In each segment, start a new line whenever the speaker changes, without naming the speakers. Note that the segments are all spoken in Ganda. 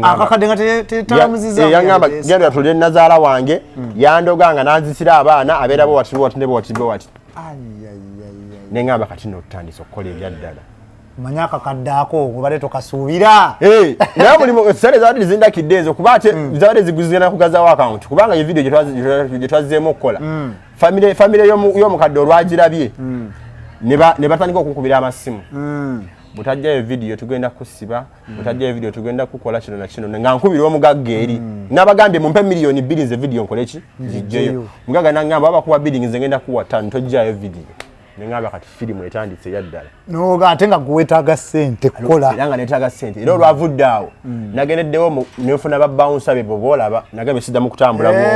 Akakadde nga tetalamuziza.
Yangamba genda tulye nazaala wange, yandoga nga nanzisira abaana abeera bo wati wati ne wati wati. Nengamba kati no tutandise okukola ebyaddala.
Manya akakadde ako obadde tokasuubira.
Naye mulimu sente zabadde zindakidde ezo kuba ate zabadde ziguzigana kugazawo akawunti kubanga ye video gye twazzeemu okukola. Famire y'omukadde olwagirabye ne batandika okunkubira amasimu. Butajjayo video tugenda kusiba, butajjayo video tugenda kukola kino na kino, nga nkubira omugagga eri. Nabagambye mumpe 2 million nze video nkole ki? Ngijjeyo. Mugagga nangamba bakuwa 2 nze ngenda kuwa 5 tojjayo video. Nengamba kati firimu etandise eyaddala.
Noga ate nga gwe ssente kukola.
Era nga neetaaga ssente era olwavudde awo nagendeddewo nenfuna ba bouncer be boba olaba nagambye siddamu kutambula bwomu.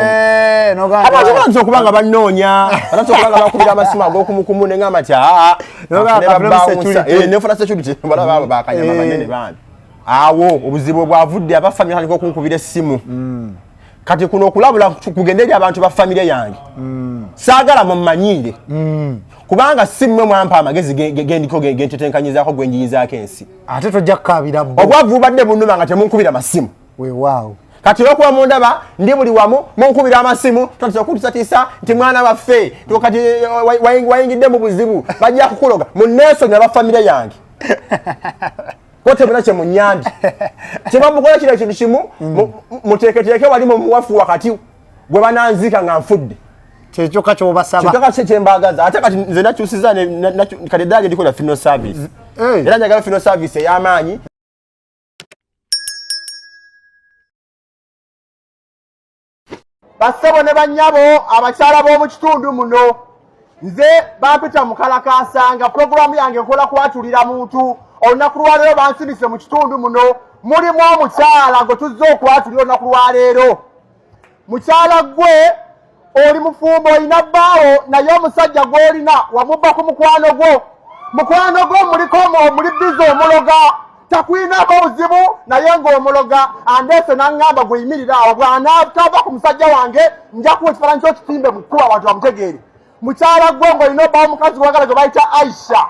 Abantu batandise okuba nga bannoonya, batandise okuba nga bakubira amasimu ag'okumukumu nengamba nti aa nefuna security balaba abo bakanyama banene bambi. Awo obuzibu bwavudde aba famire batandika okunkubira essimu. Kati kuno okulabula kugende eri abantu ba famire yange. Saagala mummanyiire kubanga si mmwe mwampa amagezi gendiko gentetenkanyizaako gwenjiyizaako ensi.
Ate tojja kukaabira bo.
Obwavu bubadde bunnuma nga temunkubira masimu.
Weewaawo.
Kati olwokuba mundaba ndi buli wamu munkubira amasimu tutandise okutisatiisa nti mwana waffe kati wayingidde mu buzibu bajja kukuloga. Munneesonyi aba famire yange ko temuna kye munyambye kyebamukola kino ekintu kimu muteeketeeke wali mumuwafu wakati gwe bananziika nga nfudde.
Kyekyokka kyobasaba.
Kyokka kyembagaza ate kati nze nakyusiza kati eddala gye ndikola funeral service era njagala funeral service ey'amaanyi. Bassebo ne bannyabo, abakyala b'omu kitundu muno, nze bampita mukalakasanga. Puroguramu yange nkola kwatulira muntu. Olunaku lwaleero bansimise mu kitundu muno mulimu omukyala gwe tuzze okwatulira olunaku lwaleero. Mukyala gwe oli mufumbo, olina bbaawo, naye omusajja gw'olina wamubba ku mukwano gwo. Mukwano gwo muliko muli busy omuloga, takwinaako buzibu naye ng'omuloga. Andeese n'aŋŋamba gweyimirira awo, bw'anaatava ku musajja wange nja kuwa ekifaananyi ky'okitimbe mu kkuba abantu bamutegeere. Mukyala gwe ng'olina obbawo omukazi gwagala gwe bayita Aisha,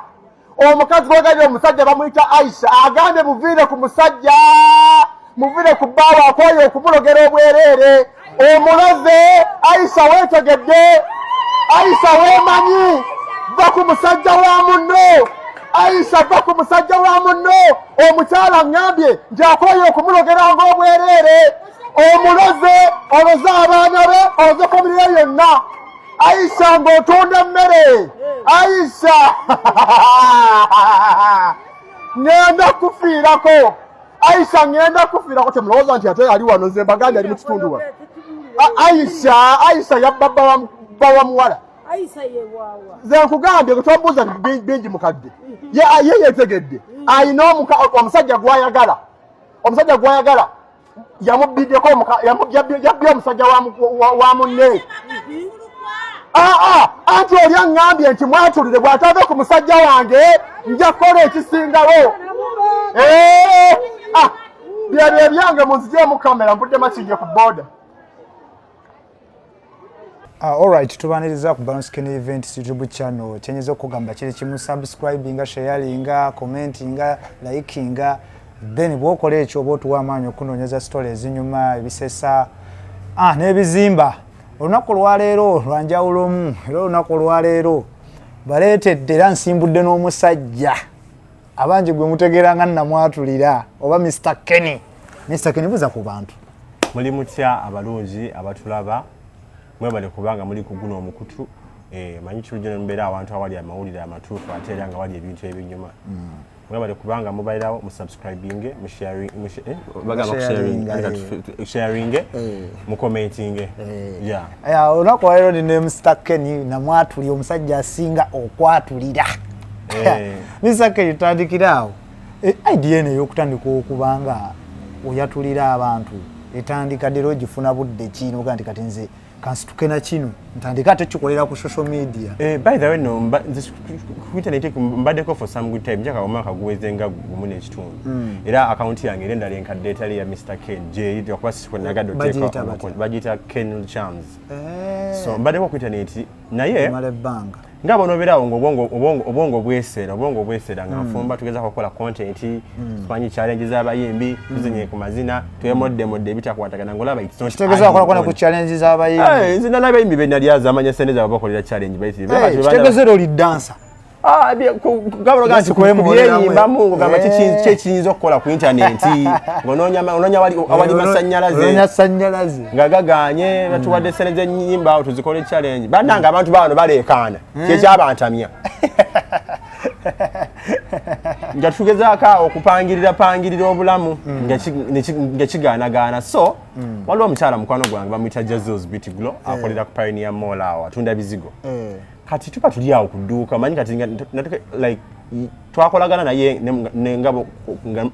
omukazi gwagalira omusajja bamuyita Aisha, agambye muviire ku musajja, muviire ku bbaawo akwaye okumulogera obwereere. Omuloze Aisha weetegedde, Aisha weemanyi, va ku musajja wa munno. Aisha va ku musajja wa munno. Omukyala ŋŋambye nti akooye okumulogera ng'obwereere. Omuloze oloze abaana be, oloze famire ye yonna. Aisha ng'otunda emmere, Aisha ŋŋenda kufiirako. Aisha ŋŋenda kufiirako. Temulowooza nti ate ali wano, nze mbagambye ali mu kitundu wano. Aisha, Aisha yabba bba wa muwala. Nze nkugambye tombuuza bingi mukadde ye yeetegedde ayina omusajja gwayagala, omusajja gwayagala yamubbiddeko, yabbye omusajja wa munne. Aa anti oli aŋŋambye nti mwatulire bw'atave ku musajja wange nja kukola ekisingawo. Byebyo ebyange munzigyemu kamera nvudde Makindye ku boda.
Alright, tubaniriza ku Bounskin Events YouTube channel. Kyenyeza okugamba kiri kimu: subscribinga, sharinga, commentinga, likinga. Then bw'okola ekyo oba otuwa amaanyi okunoonyeza story ezinyuma, ebisesa n'ebizimba. Olunaku olwaleero lwanjawulomu era olunaku olwaleero baleetedde era nsimbudde n'omusajja abangi gwe mutegeera nga namwatulira oba Mr Kenny. Mr Kenny, buza ku bantu.
Muli mutya abalungi abatulaba? Mwebale kubanga muli ku guno omukutu. Manyi kirungi mubeera awantu awali amawulire amatuufu ate era nga wali ebintu ebinyuma. Mwebale kubanga mubeerawo musubscribinge, musharinge, mucommentinge.
Yeah, olunaku olwaleero ndi ne Mr Kenny namwatulira, omusajja asinga okwatulira. Mr Kenny, tutandikire awo. Idea eno ey'okutandika okuba nga oyatulira abantu etandika dera ogifuna budde ki noga nti kati nze kansituke na kino ntandika ate kikolera ku social media?
By the way no, nze ku internet mbaddeko for some good time, njaka omwaka guweze nga 1.5. Era account yange era endala enkadde etali ya Mr Ken gyeri okuba sikunagadde.
Bagiyita batya?
Bagiyita Ken Charms. So mbaddeko ku internet naye
mala ebbanga.
Nga bonobeerawo nga obwongo bwesera nga nfumba, tugezako okukola content, tumanyi challenge z'abayimbi, tuzinye ku mazina, twemoddemodde ebitakwatagana, ngaolaba it's not
Kitegeeza wakolako ne
adding
ku
on.
challenge z'abayimbi?
Eh, nze n'abayimbi be nali azamanya sente zaabwe bakolera challenge bayitirivu.
Kitegeeza era oli dancer?
Ah, gabulaga nti
Kwemuliramu.
kubyeyimbamu ng'ogamba
Eh.
ki ekiyinza okukola ku intaneti, ng'onoonya onoonya awali masannyalaze.
Onoonya sannyalaze.
Nga gaganye, batuwadde sente z'ennyimba awo tuzikole challenge. Bannange, abantu baano baleekaana, kyekyabantamya nga tugezaako awo okupangirira pangirira obulamu nga kigaanagaana. So waliwo omukyala mukwano gwange bamuyita Jazils Beauty Glow, akolera ku Pioneer Mall awo, atunda bizigo. Kati tuba tuli awo ku dduuka, manyi kati like twakolagana naye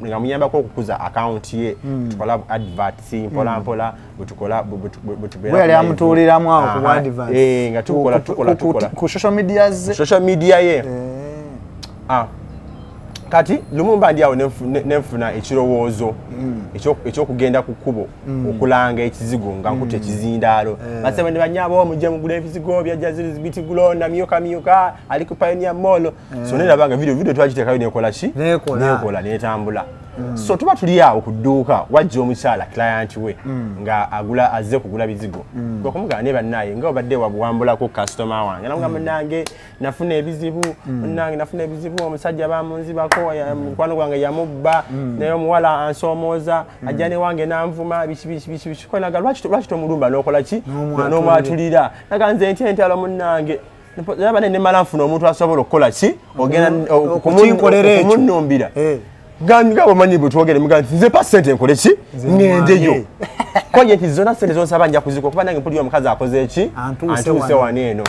nga muyambako okukuza akawunti ye, tukola adverts mpola mpola, bwetukola bwe tubeera
Bwe yali
ku live.
amutuuliramu awo ku adverts.
Eh, nga tukola tukola tukola
ku social media ze.
Social media ye. Ah. Kati lumu mba ndi awo nenfuna ekirowoozo ekyokugenda ku kkubo okulanga ekizigo nga nkutte ekizindaalo, "Basebo ne banyabo, mujje mugule ebizigo bya Jazils Beauty Glow, namyuka myuka, ali ku Pioneer Mall." So neraba nga video twagiteekayo nekola ki?
Nekola.
Nekola, netambula. So tuba tuli awo ku dduuka, wajja omukyala client we nga agula, azze kugula bizigo. Kwe kumugamba, "Ne bannaye, nga obadde wabuwambulako customer wange." Namugamba, "Munnange, nafuna ebizibu, munnange nafuna ebizibu, omusajja bamunzibako, mukwano gwange yamubba, naye omuwala ansoomooza, ajja ne wange nanvuma, biki biki biki biki." Konaga lwaki tomulumba n'okola ki?
N'omwatulira.
N'omwatulira. Naga, "Nze ntya entalo, munnange." Naba nemala nfuna omuntu asobola okukola ki, ogenda
Okukinkolera ekyo.
okumunnumbira.
Eh.
Nga bwemanyi bwe twogere, muga nti, "Nze pa sente nkole ki? Ŋŋendeyo."
Mwange.
Koje nti zonna sente zonsaba nja kuzikola, kuba nange mpulira omukazi akoze eki?
Antuuse
Antuuse
wano.
wano eno.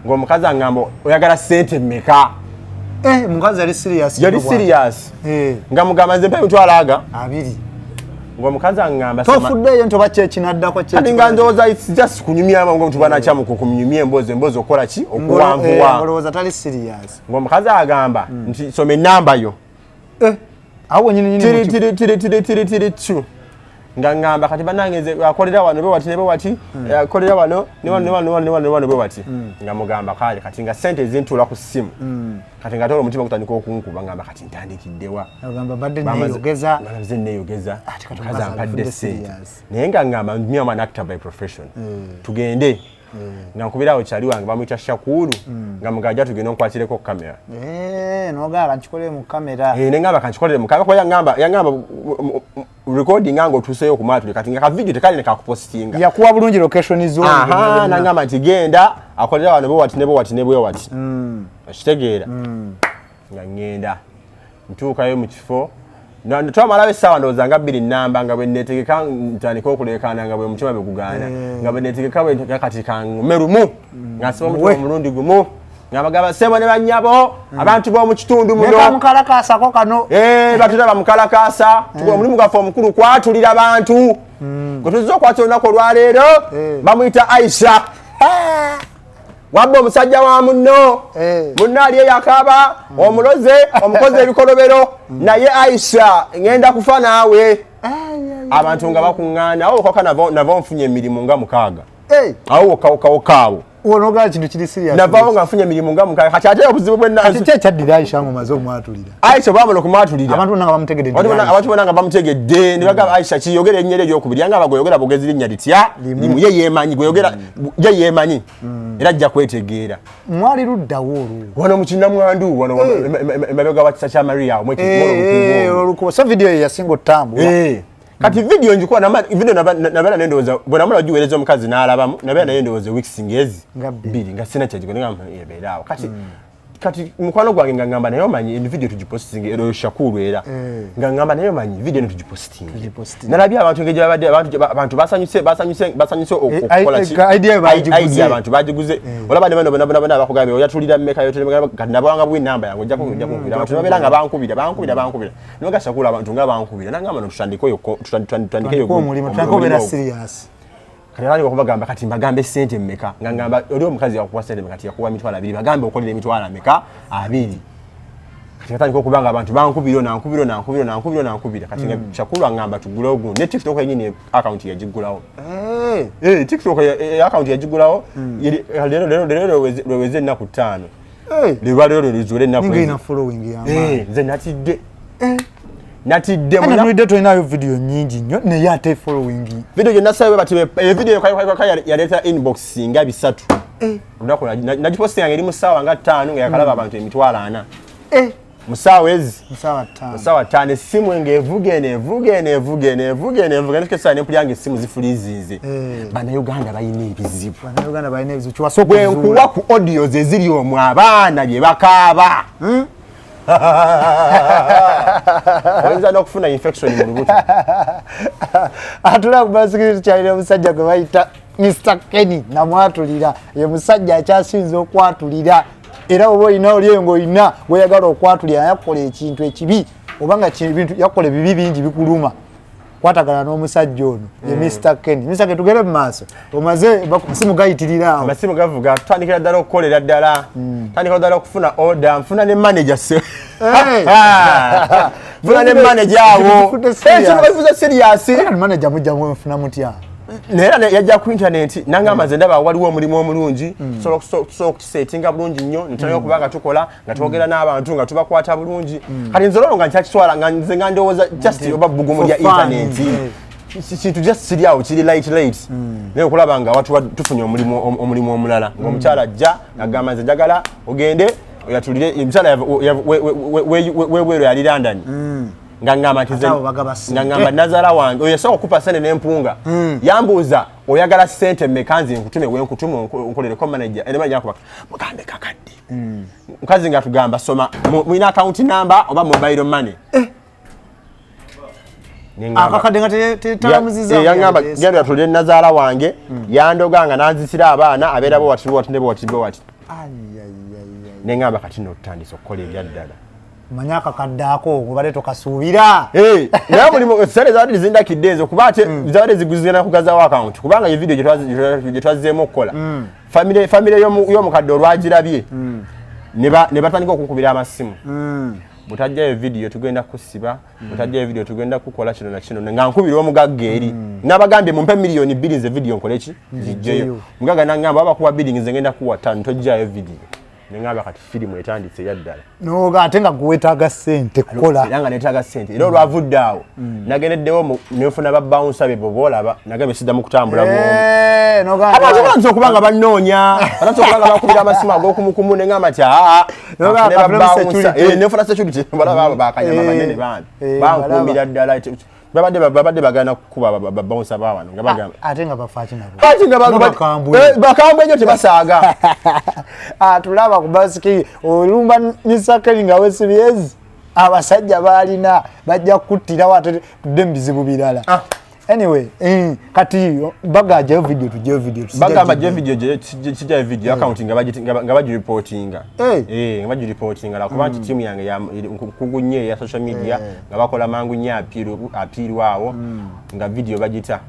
Ng'omukazi aŋŋamba, "Oyagala sente mmeka?"
Eh, omukazi yali serious.
Yali serious.
Eh,
Nga mugamba, "Nze mpa emitwalo aga."
20.
Ng'omukazi aŋŋamba,
Tofuddeeyo nti oba kyekinaddako.
Kati nga ndowooza it's just kunyumyamu nga omuntu banakyamuka okunyumya emboozi okukola ki? Okuwanvuwa.
Olowooza tali serious.
Ng'omukazi agamba nti, "Soma ennamba yo."
Eh, awo wenyini nyini.
Tiri tiri tiri tiri tiri tiri two. Nga ŋŋamba, "Kati bannange, nze akolera wano bwe wati ne bwe wati, akolera wano ne wano ne wano ne wano ne wano ne wano bwe wati." Nga mugamba, "Kale." Kati nga sente ezintuula ku ssimu, kati nga ate olwo omutima gutandika okunkuba, ngamba, "Kati ntandikiddewa?"
Ogamba, "Badde neeyogeza."
Bamaze neeyogeza.
Ate kati
Mukazi
omukazi
ampadde
alifudde
sente.
serious.
Naye nga ŋŋamba, "Me am an actor by profession, tugende." Nga nkubirawo kyali wange bamuyita Shakuru, nga mugajja, "Tugende onkwatireko kamera."
Eh, nogamba, "Nkikolere mu kamera."
Eh, ne ngamba, "Kankikolere mu kamera," kuba yaŋŋamba, "Recording nga otuuseyo okumwatule." Kati nga ka video tekali ne kakupostinga.
Yakuwa bulungi location zo.
Aha, nangamba nti, "Genda, akolera wano bwe wati ne bwe wati ne bwe wati." Okitegeera? Nga ŋŋenda, ntuukayo mu kifo. Twamalawo essaawa ndowooza nga 2 namba, nga bwe neetegeka ntandika okuleekaana, nga bwe mutima bwe gugaana, nga bwe neetegeka bwe ntegeka, kati kangume lumu, nga nsiba omutima omulundi gumu, nga bagamba, "Ssebo ne bannyabo, abantu b'omu kitundu muno."
Mukalakasako kano.
Eh, batulaba mukalakasa. Tukola omulimu gwaffe omukulu kwatulira bantu. Gwe tuzza okwata olunaku olwaleero bamuyita Aisha, wabba omusajja wa munno. Munno ali eyakaba omuloze, omukozi ebikolobero, naye Aisha ŋŋenda kufa naawe. Abantu nga bakuŋŋaana awo wokka. Nava nfunye emirimu nga 6 awo wokkawokawokaawo.
Onogaa kintu kiri serious.
Navaawo nga nfunye emirimu nga 6. Kati ate obuzibu bwe
Kati ki ekyaddira Aisha nga omaze omwatulira?
Aisha bwamala okumwatulira,
Abantu bonna nga bamutegedde nti
abantu
Aisha.
Abantu bonna nga bamutegedde, ne bagamba, "Aisha kiyogera erinnya lye eryokubiri." Yangamba, "Gweyogera bwogezi linnya litya?" "Limu." Ye yeemanyi, gweyogera ye yeemanyi, era ajja kwetegeera.
Mwali luddawo olwo?
Wano mu Kinnamwandu wano, emabega wa kisa kya Maria awo.
Olukubo. So video ye yasinga otambula?
Eh. Kati video njikuwa video nabeera naye ndowooza bwe namala ogiweereza omukazi n'alabamu, nabeera naye ndowooza weeks ngezi
Nga bbiri.
2, nga sina kyagiko, negamba ebeera awo. Kati mukwano gwange nga ngamba, "Naye omanyi eno video tugipostinge." Era oyo Shakuru era nga ngamba, "Naye omanyi video eno tugipostinge."
Tugipostinge.
Nalabye abantu engeri gye babadde, abantu basanyuse
Eh,
okukola ki?
Idea bagiguze.
Idea abantu bagiguze. Olaba ne bano bonna bonna bonna bakugambye, "Oyatulira mmeka? Yotulira mmeka?" Kati nabawanga bwi namba yange, ojja kunkubira. Abantu babeera nga bankubira, bankubira, bankubira. Nibaga Shakuru, abantu nga bankubira, nangamba, "No, tutandikeyo tutandikeyo
Tutandike omulimu, tutandike obeera serious."
Kati abali okubagamba, kati mbagambe sente mmeka? Nga ngamba, "Oli omukazi yakuwa sente mmeka?" "Ti yakuwa 20,000." "Bagambe okolera emitwalo ameka?" "2." Kati katandika okuba nga abantu bankubira, nankubira, nankubira, nankubira, nankubira. Kati nga Shakuru angamba tugulewo gundi, ne TikTok yenyini account yagiggulawo. Eh, TikTok account yagigulawo leero leero leero lweweze ennaku 5. Lero leero lwezuula ennaku.
Ninga ina following y'amaanyi.
Nze natidde. Natidde
muna. Natidde tolinayo video nnyingi nnyo naye ate following.
Video gye nasayo bati video yaleeta inbox nga 300. Olunaku nagipostinga eri mu ssaawa nga 5 nga yakalaba abantu 400,000. Musawa ezi musawa 5 essimu ng'evuga eno evuga eno evuga eno evuga eno evuga nekesa ne mpulira ng'essimu zifulizinze. Bannayuganda balina ebizibu.
Bannayuganda balina ebizibu. Kiwasooka
bwe nkuwa ku audios eziri omwo abaana bye bakaaba. Oyinza n'okufuna infection mu lubuto.
Atula ku basikiri tukyalina omusajja gwe bayita Mr. Kenny namwatulira. Ye musajja akyasinze okwatulira. Era oba olina oli eyo ng'olina gw'oyagala okwatulira yakola ekintu ekibi oba nga ebintu yakola ebibi bingi bikuluma, kwatagana n'omusajja ono ye Mr. Kenny. Mr. Kenny, tugere mu maaso, omaze amasimu gayitirira awo.
Amasimu gavuga, tutandikira ddala okukolera ddala, tutandikira ddala okufuna order, nfuna ne manager se. Nfuna ne manager awo. Ekintu serious.
Manager mujja mwenfuna mutya?
Naye yajja ku internet nangamba nze ndaba waliwo omulimu omulungi, tusobola okukisetinga bulungi nnyo, ntandika okuba nga tukola nga twogera n'abantu nga tubakwata bulungi. Kati nze olwo nga nkyakitwala nga nze nga ndowooza just oba bbugumu lya internet kintu just kiri awo kiri light light, naye okulaba nga watuwa tufunye omulimu omulala ng'omukyala ajja ng'agamba nze njagala ogende oyatulire omukyala webweru yali London. Nga ngamba nti nga ngamba nazaala wange oyo yasooka okupa ssente n'empunga, yambuuza oyagala ssente mmeka nze nkutume wenkutume nkolereko manager ene manager akuba mugambe kakadde. Mukazi nga tugamba soma mulina account number oba mobile money.
Akakadde nga tetalamuziza.
Yangamba genda yatulire nazaala wange, yandoga nga nanzisira abaana abeera bo wati wati ne wati wati. Nengamba kati notandisa okukola ebyaddala.
Manya akakadde ako obadde tokasuubira.
Naye mulimu ssente zaabadde zindakidde ezo kuba ate zaabadde ziguzigana kugazawo account kubanga ye video gye twazzeemu okukola. Famire y'omukadde olwagirabye ne batandika okunkubira amasimu. Butajjayo video tugenda kusiba, butajjayo video tugenda kukola kino na kino nga nkubira omugagga eri. N'abagambye mumpe miliyoni 2 nze video nkole ki? Ngijjeyo. Mugagga n'angamba bakuwa 2 nze ngenda kuwa 5 tojjayo video. Nengamba kati firimu etandise yaddala.
Noga ate nga gwetaaga ssente kukola.
Era nga neetaaga ssente. Era olwavudde awo nagendeddewo nenfuna ba bouncer be bw'oba olaba nagambye siddamu kutambula bw'omu. Abantu banza okuba nga bannoonya, banza okuba nga bakubira amasimu ag'okumukumu ne ngamba nti aa nenfuna security balaba abo bakanyama banene bambi bankuumira ddala. Babadde bagana kukuba ba bouncer ba wano nga bagamba
ate nga bafaaki nabo.
Ate nga bakambwe nnyo tebasaaga.
Atulaba ku basiki olumba Mr. Kenny nga wesibyezi abasajja baalina bajja kukuttirawo ate tudde mu bizibu birala. Anyway, kati bagajjayo video tujjayo video.
Bagamba jjayo video kijjayo video account nga bagireportinga. Nga bagireportinga lwakuba nti ttiimu yange nkugu nnyo eya social media nga bakola mangu nnyo apiiru awo nga video bagita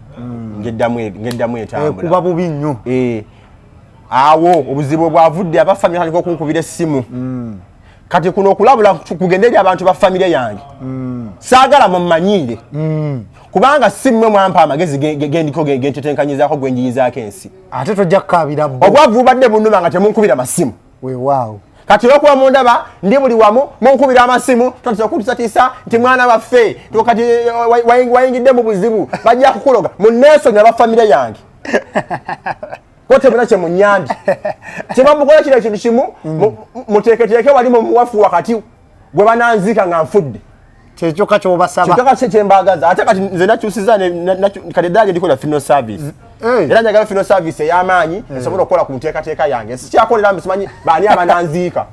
ng'eddamu etambula.
Kuba bubi nnyo.
Awo obuzibu bwavudde abafamire batandika okunkubira essimu. Kati kuno okulabula kugende eri abantu ba famire yange. Saagala mummanyiire. Kubanga si mmwe mwampa amagezi gendiko gentetenkanyizaako gwenjiyizaako ensi.
Ate tojja kukaabira bo.
Obwavu bubadde bunnuma nga temunkubira masimu.
Weewaawo.
Kati olwokuba mundaba ndi buli wamu munkubira amasimu tutandise okutisatiisa nti mwana waffe kati wayingidde mu buzibu bajja kukuloga munneesonyi aba famire yange. Kote muna kye munyambi. Kyebamukola kino ekintu kimu muteeketeeke wali mu muwafu wakati gwe bananziika nga nfudde.
Kyekyoka ky'obasaba.
Kyekyoka kye kyembaagaza. Ate kati nze nakyusiza kati eddala gye ndikola funeral service. Era njagala funeral service ey'amaanyi esobola okukola ku nteekateeka yange. Sikyakolera mbu simanyi baani abananziika.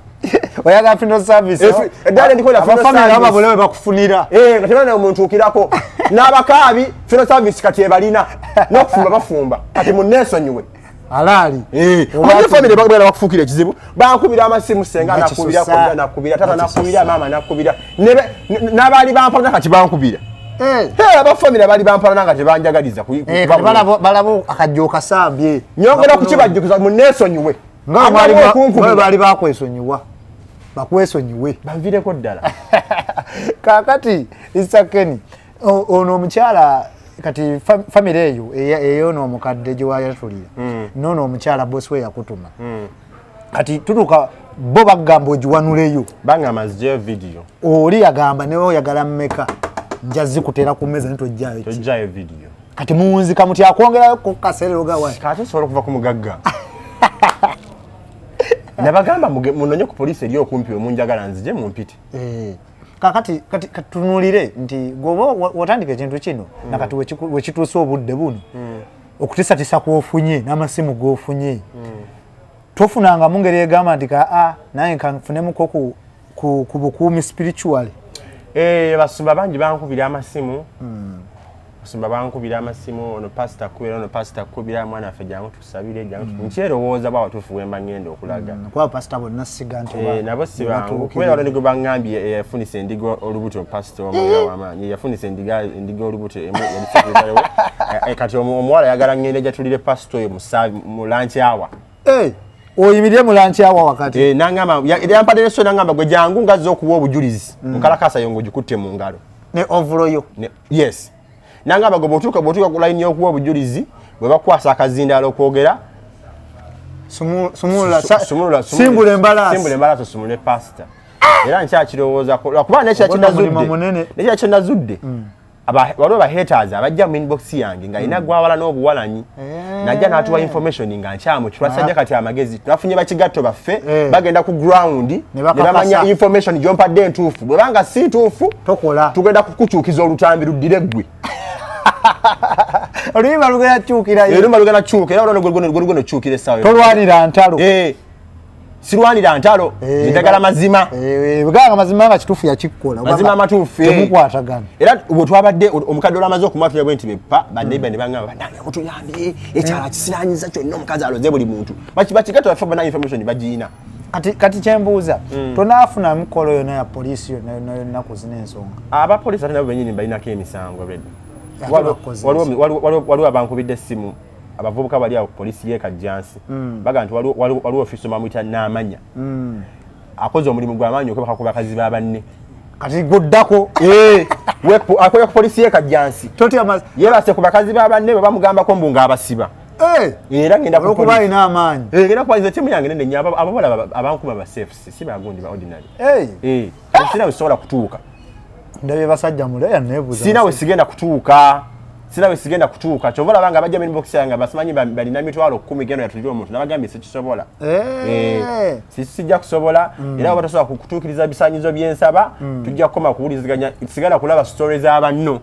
Oyagala funeral service?
Eddala ndikola funeral
service. Abafamily abo bwe bakufunira.
Nga tebalina omuntuukirako. N'abakaabi funeral service kati ebalina. N'okufumba bafumba. Kati munneesonyiwe.
Alaali.
Omanyi family bagenda bakufuukira ekizibu. Bankubira amasimu senga nakubira kojja nakubira tata nakubira maama nakubira. N'abaali bampalana kati bankubira. Aba family abaali bampalana nga tebanjagaliza.
Balaba akajja okasambye.
Nyongera kukibajjukiza munneesonyiwe.
Nga baali bakwesonyiwa. Bakwesonyiwe.
Banviireko ddala.
Kaakati Mr. Kenny, ono omukyala Kati family eyo eyono omukadde gye wayatulira nono omukyala bosi we yakutuma. Kati tutuuka bo bagamba ogiwanuleyo.
Bangamba nzijeyo video.
Oli yagamba newe oyagala mmeka, nja zikuteera ku mmeeza, naye tojjaayo ki?
Tojjayo video.
Kati muwunzika muti akwongerayo ku kaseerero gawa.
Kati osobola okuva ku mugagga. Nabagamba munonye ku poliisi eri okumpi, wemunjagala nzije mumpite.
Kakati kati katunulire nti gwoba watandika ekintu kino nakati wekituuse obudde buno, okutisatisa kwofunye n'amasimu g'ofunye, tofunangamu ngeri egamba nti kaa nange kanfunemuko ku bukuumi spiritually?
Basumba bangi bankubira amasimu. Basumba bankubira amasimu, ono pasita kubira, ono pasita kubira, mwana waffe jangu tusabire, jangu nkyerowooza bwa watuufu wemba ngenda okulaga.
Kuba pasita bonna siga nti
Nabo si bangu, kubeera waliwo ne gwe baŋŋambye eyafunisa endiga olubuto, pasita omuya w'amaanyi yafunisa endiga olubuto emu, yali secretary we. Kati omuwala ayagala ŋŋende jatulire pasita oyo mu lunch hour.
Oyimirire mu lunch hour wakati?
Nangamba yampadde leso, nangamba gwe jangu ngazza okuwa obujulizi, nkalakasa yo ng'ogikutte mu ngalo.
Ne ovuloyo?
Yes, nangamba gwe bw'otuuka ku layini y'okuwa obujulizi, bwe bakukwasa akazindaalo okwogera,
sumulula
sumulula.
Simbula embalaasi.
Simbula embalaasi osumulule pasita. Era nkyakirowoozako lwakuba nekira
Ogwo nno mulimu munene.
Nekira kyenazudde, waliwo ba haters abajja mu inbox yange nga alina gwawala n'obuwalanyi, najja n'atuwa information nga nkyamu. Twasajja kati amagezi twafunye bakigatto baffe, bagenda ku ground
ne
ne
bakakasa.
Bamanya information gyompadde entuufu, bwebanga si ntuufu,
tokola.
Tugenda kukukyukiza olutambi luddire ggwe.
Oluyimba lugenda kyukirayo.
Oluyimba lugenda kyuka, era olwo gwe kyukira essaawa yonna.
Tolwanira ntalo.
Sirwanira ntalo. Njagala mazima.
Bweganga mazima nga kituufu yakikola.
Mazima amatuufu.
Temukwatagana.
Era bwe twabadde omukadde olwamaze okumwatulira bwe nti beppa baneiba ne baŋŋamba, bannange mutuyambye, ekyalo akisiranyiza kyonna, omukazi aloze buli muntu. Bakigatta baffe bonna information bagiina.
Kati kyembuuza, tonaafuna mukolo yonna ya poliisi yonna yonna yonna ku zino ensonga?
Abapoliisi ate nabo benyini balinako emisango already.
Ate bakoze
Waliwo abankubidde essimu, abavubuka bali awo ku poliisi y'e Kajjansi, bagamba nti waliwo ofiisi bamuyita Naamanya, akoze omulimu gw'amaanyi okwebaka ku bakazi ba banne.
Kati guddako.
Akolera ku poliisi y'e Kajjansi.
Totya mazi.
Yeebase ku bakazi ba banne, bwe bamugambako mbu ng'abasiba. Era ngenda ku
olwokuba
poliisi.
Alina amaanyi.
Ngenda kuba tiimu yange nene nnyo, abawala abankuma ba safe, si bagundi ba ordinary. Sina we sobola kutuuka.
Ndabye basajja muleya nebuuza.
Sina we sigenda kutuuka, sina we sigenda kutuuka. Kyova olaba nga bajja mu inbox yange basimanyi balina 100,000 gendo yatulire omuntu, nabagambye sikisobola. Sijja kusobola. Era oba tosobola kutuukiriza bisaanyizo byensaba, tujja kukoma kuwuliziganya, sigala kulaba story z'abanno.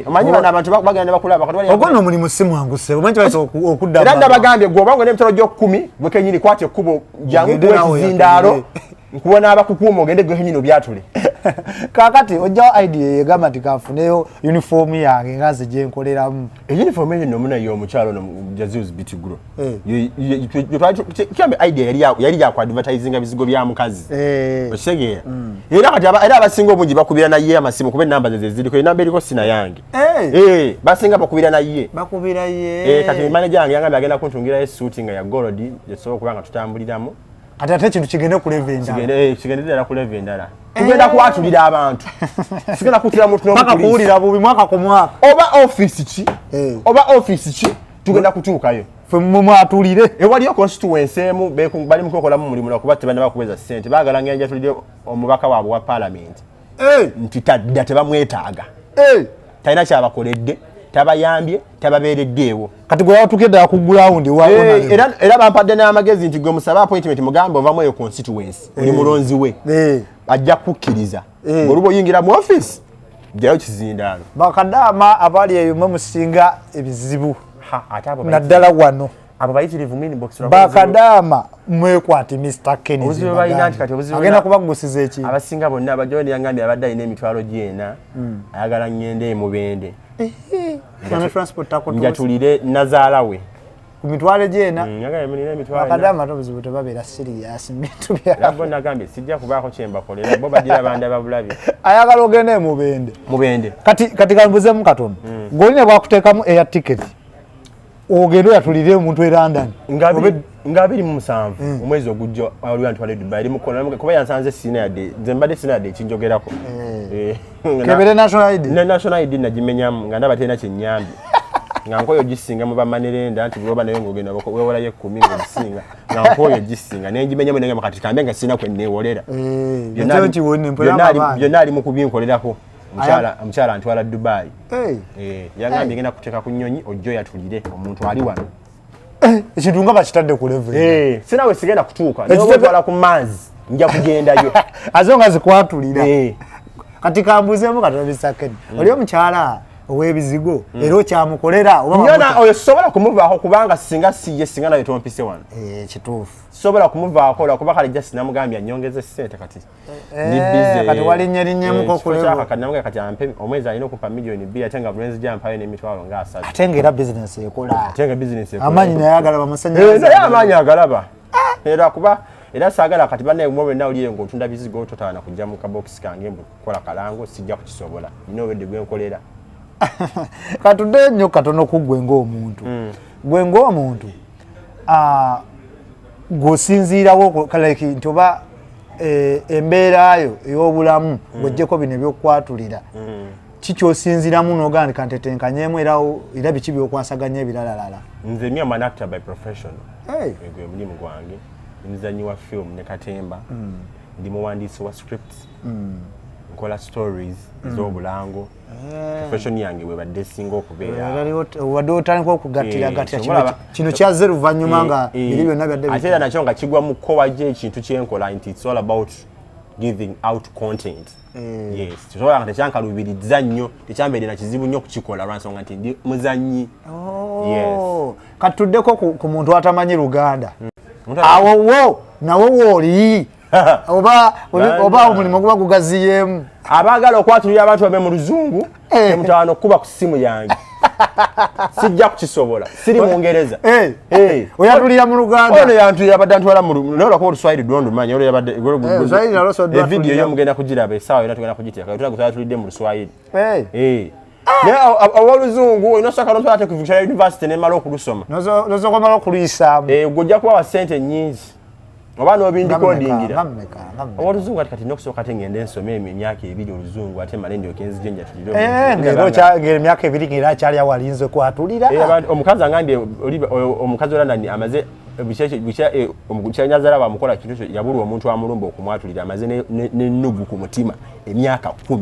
Omanyi bano abantu bagenda ne bakulaba. Kati
Ogwo nno omulimu si mwangu ssebo, omanyi kibayita okudda
Era
mu
nabagambye gwe obanga n'emitwalo gy'okumi, gwe kenyini kwata ekkubo jangu
Ogende
kuwa
naawe
ekizindaalo,
oyatulire.
Nkuwa n'abakukuuma, ogende gwe kenyini obyatule.
Kaakati ojjawo idea egamba nti kanfuneyo uniform yange nga nze gyenkoleramu?
Uniform eyo nno munaye omukyalo ono Jazils Bitigro Kyambe idea yali yakuadvertisinga bizigo bya mukazi. Okitegeera? Era kati era abasinga obungi bakubira naye amasimu, kuba enamba ze ziriko, enamba eriko sina yange. Basinga bakubira naye.
Bakubira ye.
Kati manager yange yangambye agenda kuntungirayo esuuti nga ya gold gyetusobola okuba nga tutambuliramu.
Kati ate ekintu kigende ku level endala.
Kigende ddala ku level endala. Tugenda kwatulira abantu, sigenda kutira muntu
paka
n'omupoliisi.
Kuwulira bubi mwaka ku mwaka.
Oba ofiisi ki, oba ofiisi ki, tugenda kutuukayo.
Ffe mumwatulire.
Ewaliyo constituency emu bali mu kwekolamu mulimu lwakuba tebannaba kuweza ssente, baagala ngenda jatulire omubaka waabwe wa paalamenti nti tadda, tebamwetaaga, talina kyabakoledde, tabayambye, tababeereddeewo.
Kati gwe watuukire ddala ku ground wa honorable.
Era bampadde n'amagezi nti gwe musabe appointment, mugambe ovamu eyo constituency, oli mulonzi we, ajja kukkiriza. Ng'oluba oyingira mu office, jjayo kizindaalo.
Bakadaama abali eyo mwe musinga ebizibu.
Ha, ate abo
Naddala wano.
Abo bayitirivu mu inbox.
Bakadaama mwekwate Mr Ken.
Obuzibu balina nti kati obuzibu
agenda kubagusiza ekintu.
Abasinga bonna abajjayo neyangambye abadde alina 90,000, ayagala ŋŋende emubende.
Funa transport takutuusa.
Njatulire nazaala we.
Ku 40,000.
Njagala nina 40,000.
Bakadaama ate obuzibu tebabeera serious mu bintu
Era
byabwe.
Bo nagambye sijja kubaako kyembakolera, bo bagira bandaba bulabi.
Ayagala ogende emubende?
Mubende.
Kati kambuzeemu katono, ng'olina bwakuteekamu air ticket ogende oyatulire omuntu e London.
Nga Nga 27 omwezi ogujja waliwo antwala e Dubai, eri mukono kuba yansanze sina yadde, nze mbadde sina yadde ekinjogerako.
Kebere national ID.
Ne national ID nagimenyamu nga ndaba terina kyennyambye, nga nkoyo gisinga mu bamanerenda nti bwoba naye ng'ogenda wewolayo 10 ng'ogisinga, nga nkoyo gisinga nengimenyamu nengamba kati kambe nga sirina kwe neewolera.
Byonna kiwone mpola amabanja.
Byonna ali mu kubinkolerako. Omukyala antwala Dubai. Yangambye ngenda kuteeka ku nnyonyi ojje oyatulire omuntu ali wano.
Ekintu nga bakitadde ku level.
Sina we sigenda kutuuka. Naye oba ku Mars nja kugendayo.
Azo nga zikwatulira. Kati kambuzeemu katono Bisakeni. Oli omukyala ow'ebizigo era okyamukolera oba
Nyona oyo sobola kumuvaako kubanga singa si ye singa naye tompise wano.
Kituufu.
Sobola kumuvaako lwakuba kale just namugambye annyongeze ssente kati. Ndi busy.
Kati walinnya linnyemuko
Ekifo
ku level.
Kyaka kati namugambye kati ampe omwezi alina okumpa 2 miliyoni ate nga buli nzija mpayo n'emitwalo nga 30.
Ate ng'era business ekola.
Ate nga business ekola.
Amaanyi naye agalaba amasannyalaze.
Naye amaanyi agalaba. Era kuba era saagala kati bannaye mwe bwenna olire ng'otunda bizigo totaana kujja mu kabokisi kange mbu kukola kalango, sijja kukisobola. Nina obwedde gwe nkolera.
Katudde nnyo katono ku ggwe ng'omuntu. Gwe ng'omuntu gw'osinziirawo like nti oba embeerayo ey'obulamu ng'oggyeko bino ebyokwatulira, ki kyosinziiramu n'ogamba nti kantetenkanyemu era era biki byokwasaganya ebiralalala?
Nze me am an actor by profession.
Hey.
Gwe mulimu gwange. Ndi muzannyi wa film ne katemba. Ndi muwandiisi wa scripts. Nkola stories ez'obulango. Profession yange bwebadde esinga okubeera.
Wadde otandika okugattiragatira
Kino
kino kyazze luvannyuma nga biri byonna byadde
Ate era nakyo nga kigwa mu kkowa gy'ekintu kyenkola nti it's all about giving out content. Yes, kisobola nga tekyankaluubiriza nnyo, tekyambeerera kizibu nnyo okukikola lwansonga nti ndi muzannyi.
Oh, katuddeko ku muntu atamanyi Luganda. Awo wo nawo wooli oba oba omulimu guba gugaziyeemu?
Abaagala okwatulira abantu babe mu luzungu, temutawaana okukuba ku ssimu yange, sijja kukisobola, siri Mungereza.
Oyatulira mu Luganda?
Ono yantulira, abadde antwala mu naye olwakuba oluswayiri lwo ndumanyi, olwo yabadde
Oluswayiri nalwo soddwa
evidiyo
atulira.
yo mugenda kugiraba essaawa yonna, tugenda kugiteeka tugenda mu luswayiri. Naye ow'oluzungu olina osooka n'otwala ate ku Victoria University nemala okulusoma.
Nosooka omala okuluyisaamu.
Gwe ojja kubawa ssente nnyingi oba n'obindikodingira.
Nga mmeka, nga mmeka?
Ow'oluzungu ati kati nina okusooka ate ngende nsome emyaka 2 oluzungu ate male ndyoke nzije njatulire omuntu.
Ng'era ng'era emyaka 2 ng'era akyali awo alinze kwatulira.
Omukazi angambye omukazi wa London amaze kyanyazala bamukola kintu ekyo, yabulwa omuntu amulumba okumwatulira, amaze n'ennugu ku mutima emyaka 10.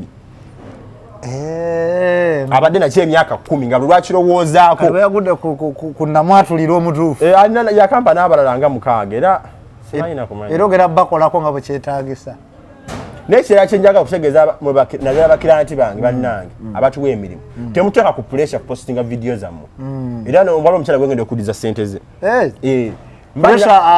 Abadde nakyo emyaka 10 nga lwakirowoozaako.
Kati bwe yagudde ku namwatulira omutuufu.
Yakampa n'abalala nga mukaaga era simanyi nakumanya.
Era ogera bakolako nga bwe kyetaagisa.
Naye kirala kyenjagala okutegeeza naddala bakiranti bange bannange abatuwa emirimu, temuteeka ku pressure kupostinga vidiyo zammwe. Era waliwo omukyala gwengenda okuddiza ssente ze.
Pressure
Mba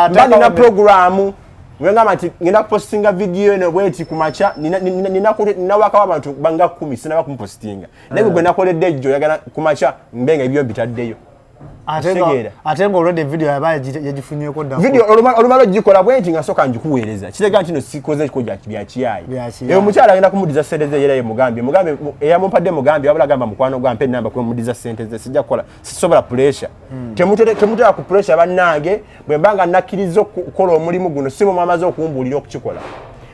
ateekawo
nina programu wengamba nti ngenda kupostinga vidiyo eno bweti ku makya, nina wakawo abantu banga 10 sinaba kumupostinga, naye gwe nakoledde ejjo yagala ku makya mbe nga ebyo mbitaddeyo. Kitegeera.
Ate nga olwedde video yaba yagifunyeeko dda.
Video olumala ogikola bwenti nga soka njikuweereza, kitegeeza nti no sikoze ko bya kiyayi.
Bya kiyayi.
Omukyala agenda kumuddiza ssente ze, era ye mugambye eyamumpadde mugambye wabula agamba mukwano gwa mpe enamba kwemudiza ssente ze, sijja kukola, sisobola pressure. Temutera ku pressure bannange. Bwe mba nga nakkiriza okukola omulimu guno, si mwe mwamaze okumbuulira okukikola.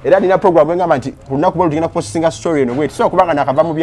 Era nina program engamba nti ku lunaku bwe tugenda kupostinga story eno bweti, so kubanga nakava mu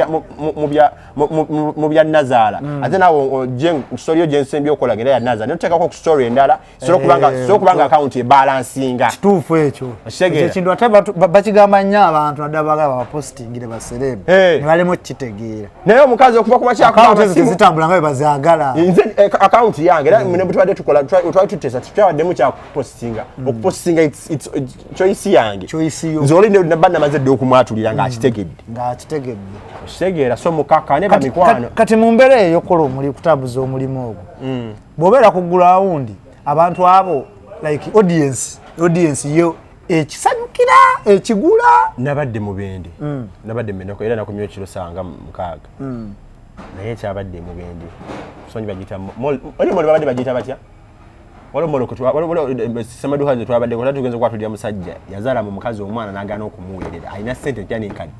bya nazaala, ate naawe ojje story yo gyensembye okola ngera ya nazaala, noteekako ku story endala so kubanga so kubanga account ebalansinga.
Kituufu ekyo.
Okitegeera?
Ekyo ekintu ate bakigamba nnyo abantu, naddala bagala bapostingire baserebu ne balema okukitegeera.
Naye omukazi okuva ku makya
Akawunti ezo tezitambula nga bwe bazaagala.
Nze akawunti yange era ne bwe tubadde tukola twali tuteesa, tetwabaddemu kyakupostinga. Okupostinga it's choice yange.
Choice yo.
Nze oli naba namaze dda okumwatulira ng'akitegedde.
Ng'akitegedde.
Okitegeera? So mukakane bamikwano.
Kati mu mbeera eyo ey'okukola omulimu, kutambuza omulimu ogwo, bw'obeera ku ground, abantu abo like audience yo ekisanyukira, ekigula?
Nabadde mubende, nabadde mubende era nakomyewo ekiro sanga 6, naye ekyabadde mubende sonyi bagiyita oli mall, babadde bagiyita batya? Waliwo mall waliwo semaduka ze twabadde kota tugenza okwatulira musajja yazaala mu mukazi omwana n'agaana okumuweerera, alina ssente empya n'enkadde.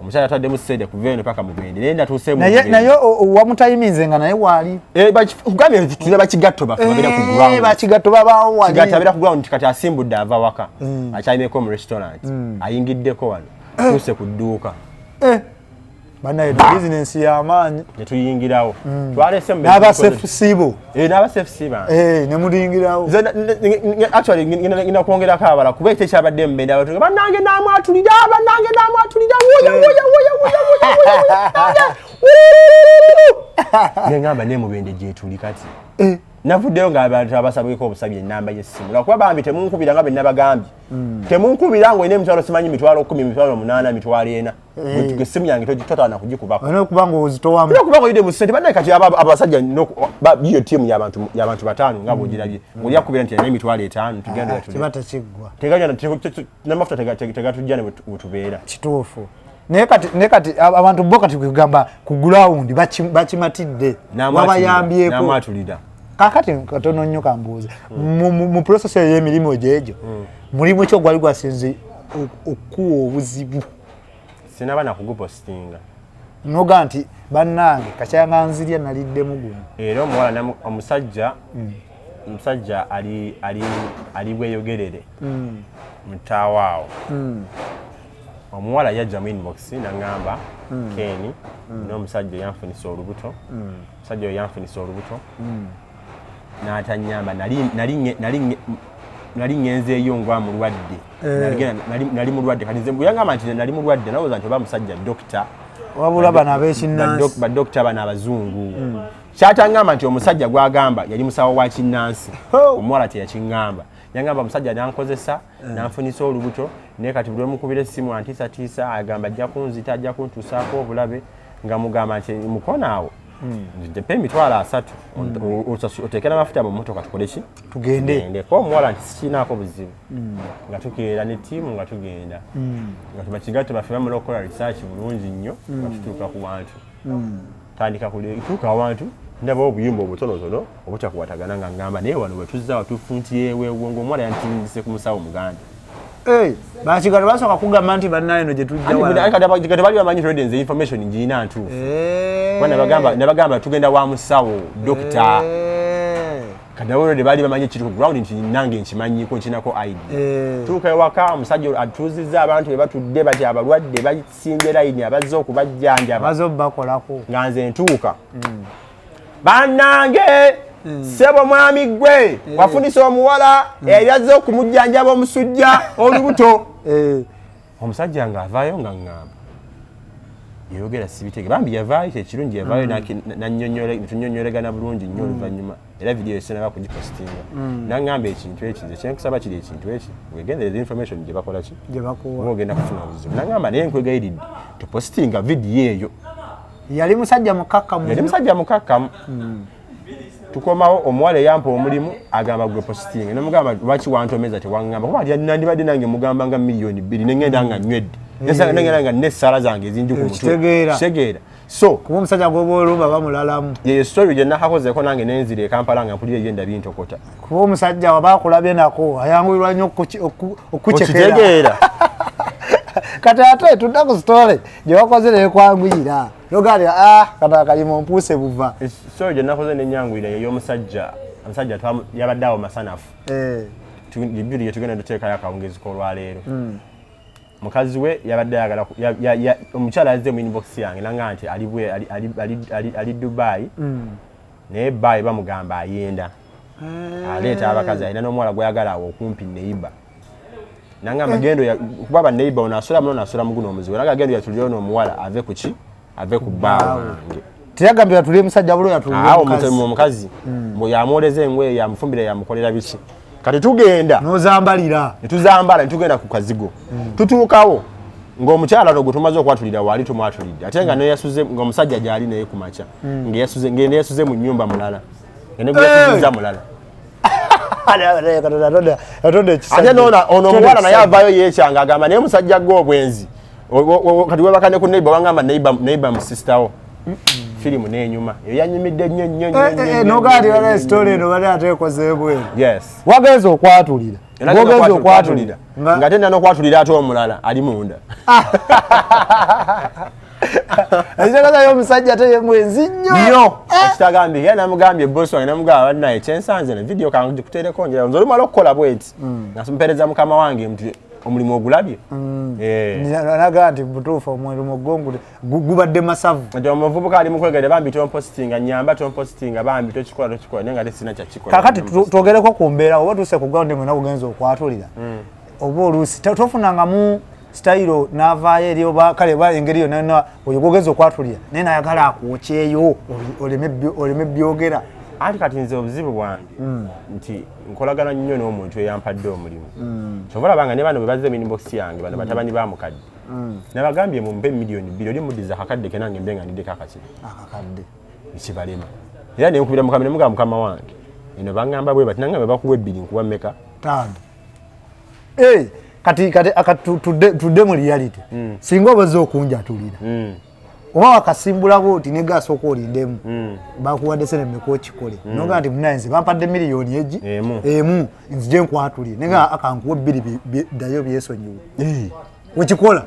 Omukyala yatwaddemu ssente kuva eno paka Mubende, naye natuuse mu
Naye
Mubende.
Naye wamutayiminze nga naye waali?
Eh, kugambye tulina bakigatto baffe babeera ku ground.
Bakigatto babaawo wali.
Kigatto abeera ku ground nti kati asimbudde ava waka, akyayimeko mu restaurant, ayingiddeko wano, tuuse ku dduuka.
Bannaye, bizinensi y'amaanyi.
Ne tuyingirawo, twalese mu
N'abasefusi bo?
Eh, n'abasefusi bange.
Ne mulingirawo.
Nze actually ngenda kwongerako abala kuba ekyo ekyabadde mubende, abantu nga bannange namwatulira, bannange namwatulira, wuya wuya wuya wuya wuya wuya wuya. Neŋŋamba ne Mubende gyetuli kati. Navuddeyo ng'abantu abasabweko obusabi enamba y'essimu, lwakuba bambi temunkubira nga bwe nabagambye, temunkubira ng'olina emitwalo, simanyi 100,000, 800,000, 40,000. Essimu yange totaana kugikubako.
Olina okuba nga ozitowamu.
Olina okuba nga oyidde mu ssente. Bannaye, kati abasajja iyo ttiimu y'abantu bataano nga bw'ogirabye, ng'oli akubira nti alina 50,000, tugenda.
Kiba tekiggwa.
N'amafuta tegatujja ne bwe tubeera.
Kituufu, naye kati abantu bo kati kugamba ku ground bakimatidde, wabayambyeko.
Namwatulira.
Kakati katono nnyo kambuuza, mu process eyo y'emirimu gyegyo, mulimu ki ogwali gwasinze okuwa obuzibu?
Sinaba nakugupositinga.
Noga nti bannange kakyanga nzirya naliddemu guno.
Era omuwala omusajja ali bweyogerere mutaawaawo. Omuwala yajja mu inbox naŋŋamba, "Ken, n'omusajja yanfunisa olubuto, omusajja oyo yanfunisa olubuto n'atanyamba. Nali ŋŋenzeeyo ngwa mulwadde." Nali mulwadde. Kati nze bwe yangamba nti nali mulwadde, nalowooza nti oba musajja dokita.
Wabula bano ab'ekinnansi.
Badokita bano abazungu. Kyatangamba nti omusajja gwagamba yali musawo wa kinnansi. Omuwala teyakiŋŋamba. Yangamba omusajja nankozesa, nanfunisa olubuto, naye kati buli lwemukubira essimu antiisatiisa, agamba ajja kunzita, ajja kuntuusaako obulabe, nga mugamba nti mukono awo ntepe 30,000, oteeke n'amafuta mu mmotoka, tukole ki?
Tugende.
Ko omuwala nti sikinaako buzibu. Nga tukeera ne ttiimu, nga tugenda, nga tubakigato baffe bamala okukola research bulungi nnyo, nga tutuuka ku wantu, tandika tuuka awantu, ndaba obuyumba obutonotono obutakwatagana, nga ngamba naye wano wetuzza watufuntiyeweewo, ngaomuwala yantindise ku musawo muganda.
Bakigato basooka kugamba nti bannaye no gye tujja wala.
Kati bali bamanyi already nze information ngirina ntuufu. Kuba nabagamba tugenda wa musawo dokita. Kati nabo already baali bamanyi ekiri ku ground nti nange nkimanyiko, nkinako ID. Tuuka ewaka, omusajja atuuzizza abantu be batudde bati, abalwadde basimbye layini abazze okubajjanjaba.
Baze obakolako.
Nga nze ntuuka, "Bannange, ssebo mwami gwe wafunisa omuwala eyali azze okumujjanjaba omusujja olubuto." Omusajja ng'avaayo nga ŋŋamba yayogera sibitege. Bambi yavaayo, kyekirungi yavaayo tunyonyolegana bulungi nnyo oluvannyuma, era vidiyo esinaba kugipositinga. Naŋŋamba ekintu eki, nze kyenkusaba kiri ekintu eki, wegendereza information gye bakola ki,
gye bakuwa.
Oba ogenda kufuna obuzibu. Naŋŋamba naye nkwegayiridde topositinga vidiyo eyo.
Yali musajja mukakkamu.
Yali musajja mukakkamu. Tukomawo, omuwala eyampa omulimu agamba gwe positinga. Nemugamba lwaki wantomeza tewaŋŋamba, kuba nandibadde nange mugamba nga 2 million nengenda nga nywedde, nengenda nga nessaala zange ezingi ku mutwe.
Okitegeera.
Kitegeera. So
kuba omusajja gwoba olumba bamulalamu.
Yeyo story gye nakakozeeko nange nenzira e Kampala nga mpulira ebyenda bintokota.
Kuba omusajja waba akulabye nako ayanguyirwa nnyo okukucekera.
Okitegeera.
Kati ate tudda ku story gye wakoze nekwanguyira, nogaa nti ah, kati akalimu mpuuse buva.
Story gye nakoze nenyanguyira yeyomusajja. Omusajja yabadde awo masanafu. Bibiri gye tugenda tuteekayo akawungezi k'olwaleero. Mukazi we yabadde ayagala omukyala yazze mu inbox yange nanga nti ali ali Dubai, naye baayi bamugamba ayenda aleeta abakazi, alina n'omuwala gwayagala awo okumpi neiba. Nangamba gendo kuba baneiba ono asula muno, nasula muguno omuzibu, naga gendo yatulire ono omuwala ave ku ki, ave ku bbaa wange.
Teyagambye yatulire musajja bulo, yatulire
awo
omukazi.
Omukazi mbu yamwoleza engoye, yamufumbira, yamukolera biki. Kati tugenda
nozambalira.
Netuzambala netugenda ku kazigo. Tutuukawo ng'omukyala ono gwe tumaze okwatulira waali, tumwatulidde, ate nga neyasuze ng'omusajja gyali naye ku makya, nga neyasuze mu nnyumba mulala, nga ne gwe yasuziza mulala.
Yatonda
Ate noona ono omuwala naye avaayo yeekyanga, agamba naye musajja gwe obwenzi. Kati webaka ne ku neighbor, wangamba neighbor mu sister wo. Firimu n'enyuma eyo yanyumidde nnyo nnyo nnyo nnyo nnyo
Nogaa ti
nnyo
wala
nnyo
story
nnyo.
Eno bali ate ekoze ebweru.
Yes.
Wagenza okwatulira. Gw'ogenza okwatulira
nga tenda n'okwatulira ate omulala ali munda.
Ekitegeeza omusajja ate ye mwenzi nnyo.
Nnyo. Ekitagambye era namugambye boss wange, namugamba bannaye kyensanze ne video kange gikuteereko njira nze olumala okukola bweti nga mpeereza mukama wange nti omulimu ogulabye.
Naga nti butuufu omulimu gwo gubadde masavu.
Nti omuvubuka ali mukwegere bambi tompositinga, nyamba tompositinga, bambi tokikola tokikola, naye nga ate sirina kyakikola.
Kakati twogereko ku mbeera oba tuuse ku ground mwena kugenza okwatulira oba oluusi tofunangamu sitayiro n'avaayo eri oba kale oba engeri yonna yonna oyo gwogeza okwatulira naye nayagala akwokyeyo oleme byogera.
Anti kati nze obuzibu bwange nti nkolagana nnyo n'omuntu eyampadde omulimu. Kyova olaba nga ne bano bwe bazze mu inbox yange, bano batabani ba mukadde, nabagambye mumpe 2 million oli muddiza akakadde ke nange mbe nga ndiddeko akaki
akakadde.
Kibalema. Era nenkubira mukama nemugamba, mukama wange eno baŋŋamba bwe bati, nangamba bakuwa 2 nkuwa mmeka?
5. Eh, kati aka tudde mu reality. Singa obaze okunjatulira oba wakasimbulako oti negasooka olindemu, bakuwadde sente mmeka okikole? Nogaa nti munaye nze bampadde miliyoni egi
1.
1, nzije nkwatulire naye akankuwa 2 ddayo byesonyiwe. Wekikola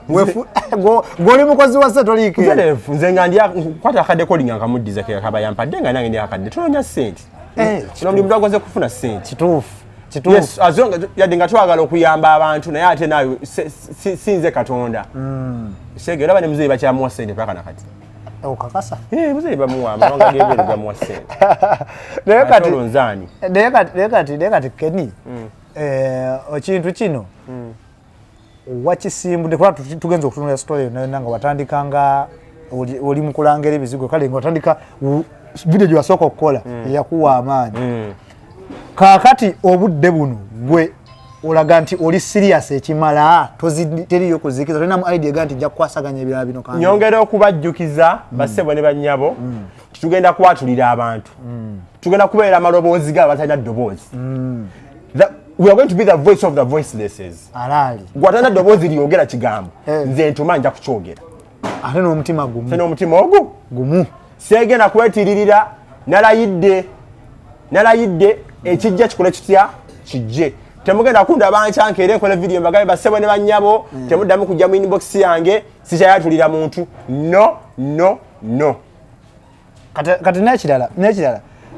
gw'oli mukozi wa setoliike.
Ntereevu, nze nga ndi kwata akadde koli nga nkamuddiza ke kaba yampadde nga nange ndi akadde tunoonya ssente. Kino omulimu twakoze kufuna ssente.
Kituufu, kituufu.
Yes, as long as yadde nga twagala okuyamba abantu, naye ate naawe si nze Katonda. Sege olaba ne muzeeyi bakyamuwa ssente paka nakati.
Okakasa?
Eh, muzeeyi bamuwa, amawanga g'ebweru gamuwa ssente.
Naye
Ate
kati
olwo nzaani?
Naye kati Kenny, ekintu kino wakisimbudde kuba tugenza okutunula story yonna yonna nga watandika nga oli mu kulanga ebizigo, kale nga watandika video gye wasooka okukola eyakuwa amaanyi. Kaakati obudde buno gwe olaga nti oli serious ekimala, teriyo kuzikiza, tolinamu idea ga nti nja kukwasaganya ebirala bino kandi.
Nyongera okubajjukiza bassebo ne bannyabo nti tugenda kwatulira abantu, tugenda kubeera amaloboozi gaabo batalina ddoboozi. We are going to be the voice of the voicelesses.
Alaali.
Gwe atalina ddoboozi lyogera kigambo, nze ntuma nja kukyogera.
Ate n'omutima gumu.
Ate n'omutima ogu
gumu.
Seegenda kwetiririra, nalayidde, nalayidde, ekijja kikole kitya kijje. Temugenda kundaba nkyanka era enkola video mbagabe bassebo ne bannyabo, temuddamu kujja mu inbox yange, sikyayatulira muntu. No, no, no.
Kati nekirala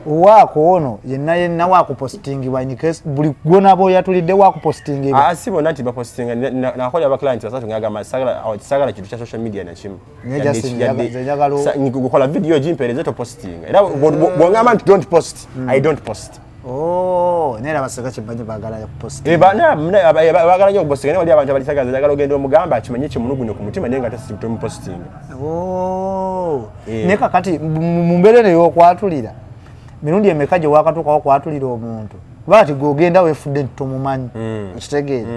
waako ono yenna yenna wakupostingibwa in case buli gwonaaba oyatulidde wakupostingibwa?
Ah, si bonna nti bapostinga. Nakolera abaclient basatu ngagamba sagala kintu kya social media nakimu.
Naye just nze njagala
Gukola video gimpeereze, topostinga. Era bwongamba nti don't post, I don't post.
Oh, naye era baseka kyemmanyi baagala kupost.
Eh, baagala nnyo okupostinga, naye wali abantu abalisagaza njagala ogenda omugamba akimanye kimunugunye ku mutima, naye nga tomupostinga.
Oh.
Eh.
Naye kakati mu mbeera eno ey'okwatulira, mirundi emeka gye wakatuukawo okwatulira omuntu kuba kati gweogenda weefudde nti tomumanyi, okitegeere?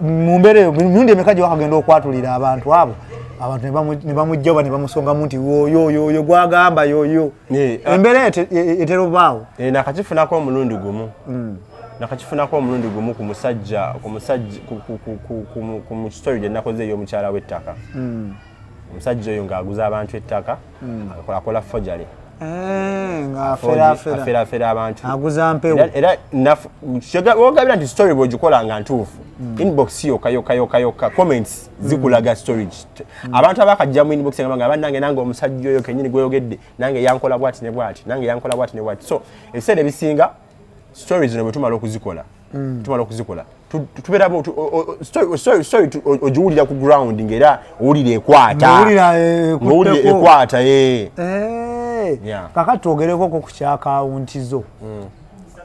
Mu mbeera eyo, mirundi emeka gye wakagenda okwatulira abantu abo, abantu ne bamugja oba ne bamusongamu nti oyo oyo oyo gwagamba yoyo? Embeera eyo etera obaawo?
Eh, nakakifunako omulundi gumu, nakakifunako omulundi gumu ku musajja ku musajja ku- ku- ku- ku- ku- ku mu story gye nakoze ey'omukyala w'ettaka. Omusajja oyo ng'aguza abantu ettaka, akola forgery.
Eh, ng'aferafera.
Aferafera abantu.
Aguza mpewo.
Era wogabira nti story bw'ogikola nga ntuufu, inbox yokka yokka yokka yokka, comments zikulaga story. Abantu abakajja mu inbox nga bannange, nange omusajja oyo kenyini gweyogedde nange yankola bwati ne bwati, nange yankola bwati ne bwati. So ebiseera ebisinga stories zino bwe tumala okuzikola, tubeera story ogiwulira ku ground ng'era owulira ekwata.
Ng'owulira,
Ng'owulira
ekutteko.
ekwata, eh.
Eh,
Yeah.
Kakati twogereko ku kyakawunti zo,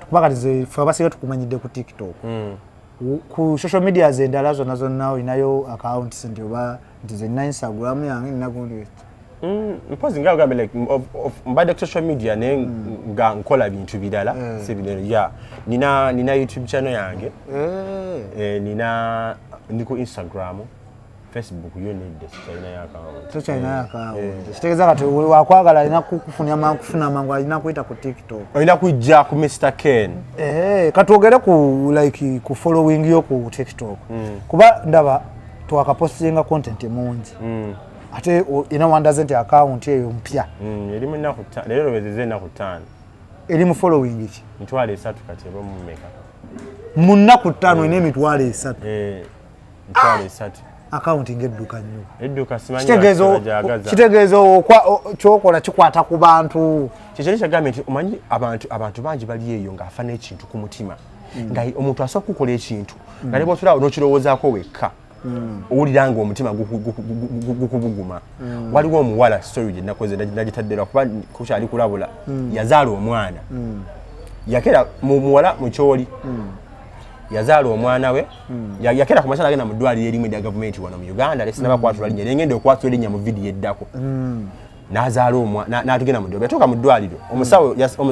kuba kati ffe abasinga tukumanyidde ku TikTok. Ku social media endala zonna zonna olinayo accounts nti oba nti ze nina Instagram yange, nina gundi?
Mpozi nga ogambe like mbadde ku social media naye nga nkola bintu birala, si bino. Ya, nina YouTube channel yange. Eh, nina ndi ku Instagram, Facebook yo nedda, sikyalinayo account.
Tokyalinayo account, kitegeeza kati wakwagala alina kufuna mangu, kufuna mangu alina kuyita ku TikTok.
Olina kujja ku Mr Ken.
Eh, katwogere ku like ku following yo ku TikTok, kuba ndaba twakapostinga content mungi, ate ina wandaze nti account eyo mpya.
Eri mu nnaku leero lwezeze ennaku 5.
Eri mu following ki?
300,000 kati, eba mumeka.
Mu nnaku 5 olina 300,000.
300,000.
Akawunti ng'edduka nnyo.
Edduka simanyi
Kitegeeza
lwaki bagyagaza.
Kitegeeza kyokola kikwata ku bantu.
Kyekyo kyagambye nti omanyi abantu bangi bali eyo ng'afa n'ekintu ku mutima. Nga omuntu asobola okukola ekintu nga ne bw'otulaawo n'okirowoozaako wekka, owulira nga omutima gukubuguma. Waliwo omuwala, story gye nakoze nagitadde lwakuba kukyali kulabula, yazaala omwana, yakera mu muwala mukyoli, yazaala omwana we, yakera ku makya nagenda mu ddwaliro erimu erya gavumenti wano mu Uganda, lesinaba kwatula linnya, nengenda okwatula erinnya mu vidiyo eddako. N'azaala omwana n'atugenda mu ddwaliro. Yatuuka mu ddwaliro, omusawo yatuuka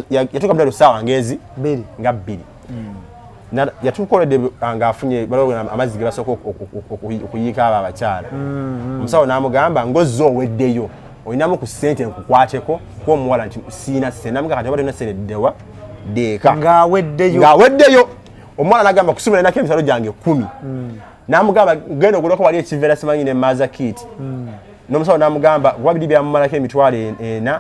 mu ddwaliro ssaawa ngezi
2.
Nga 2. Yatuuka olwedde ng'afunye baliwo amazzi ge basooka okuyiika abo abakyala. Omusawo n'amugamba, ng'ozze oweddeyo, olinamu ku ssente nkukwateko? Kuba omuwala nti siina ssente. Namugamba, kati oba tolina ssente, ddewa ddeeka.
Ng'aweddeyo.
Ng'aweddeyo. Omuwala n'agamba, kusumira nako emitwalo gyange 10. N'amugamba, genda oguleko wali ekiveera simanyi ne maza kit. N'omusawo n'amugamba, kuba biri byamumalako 40,000,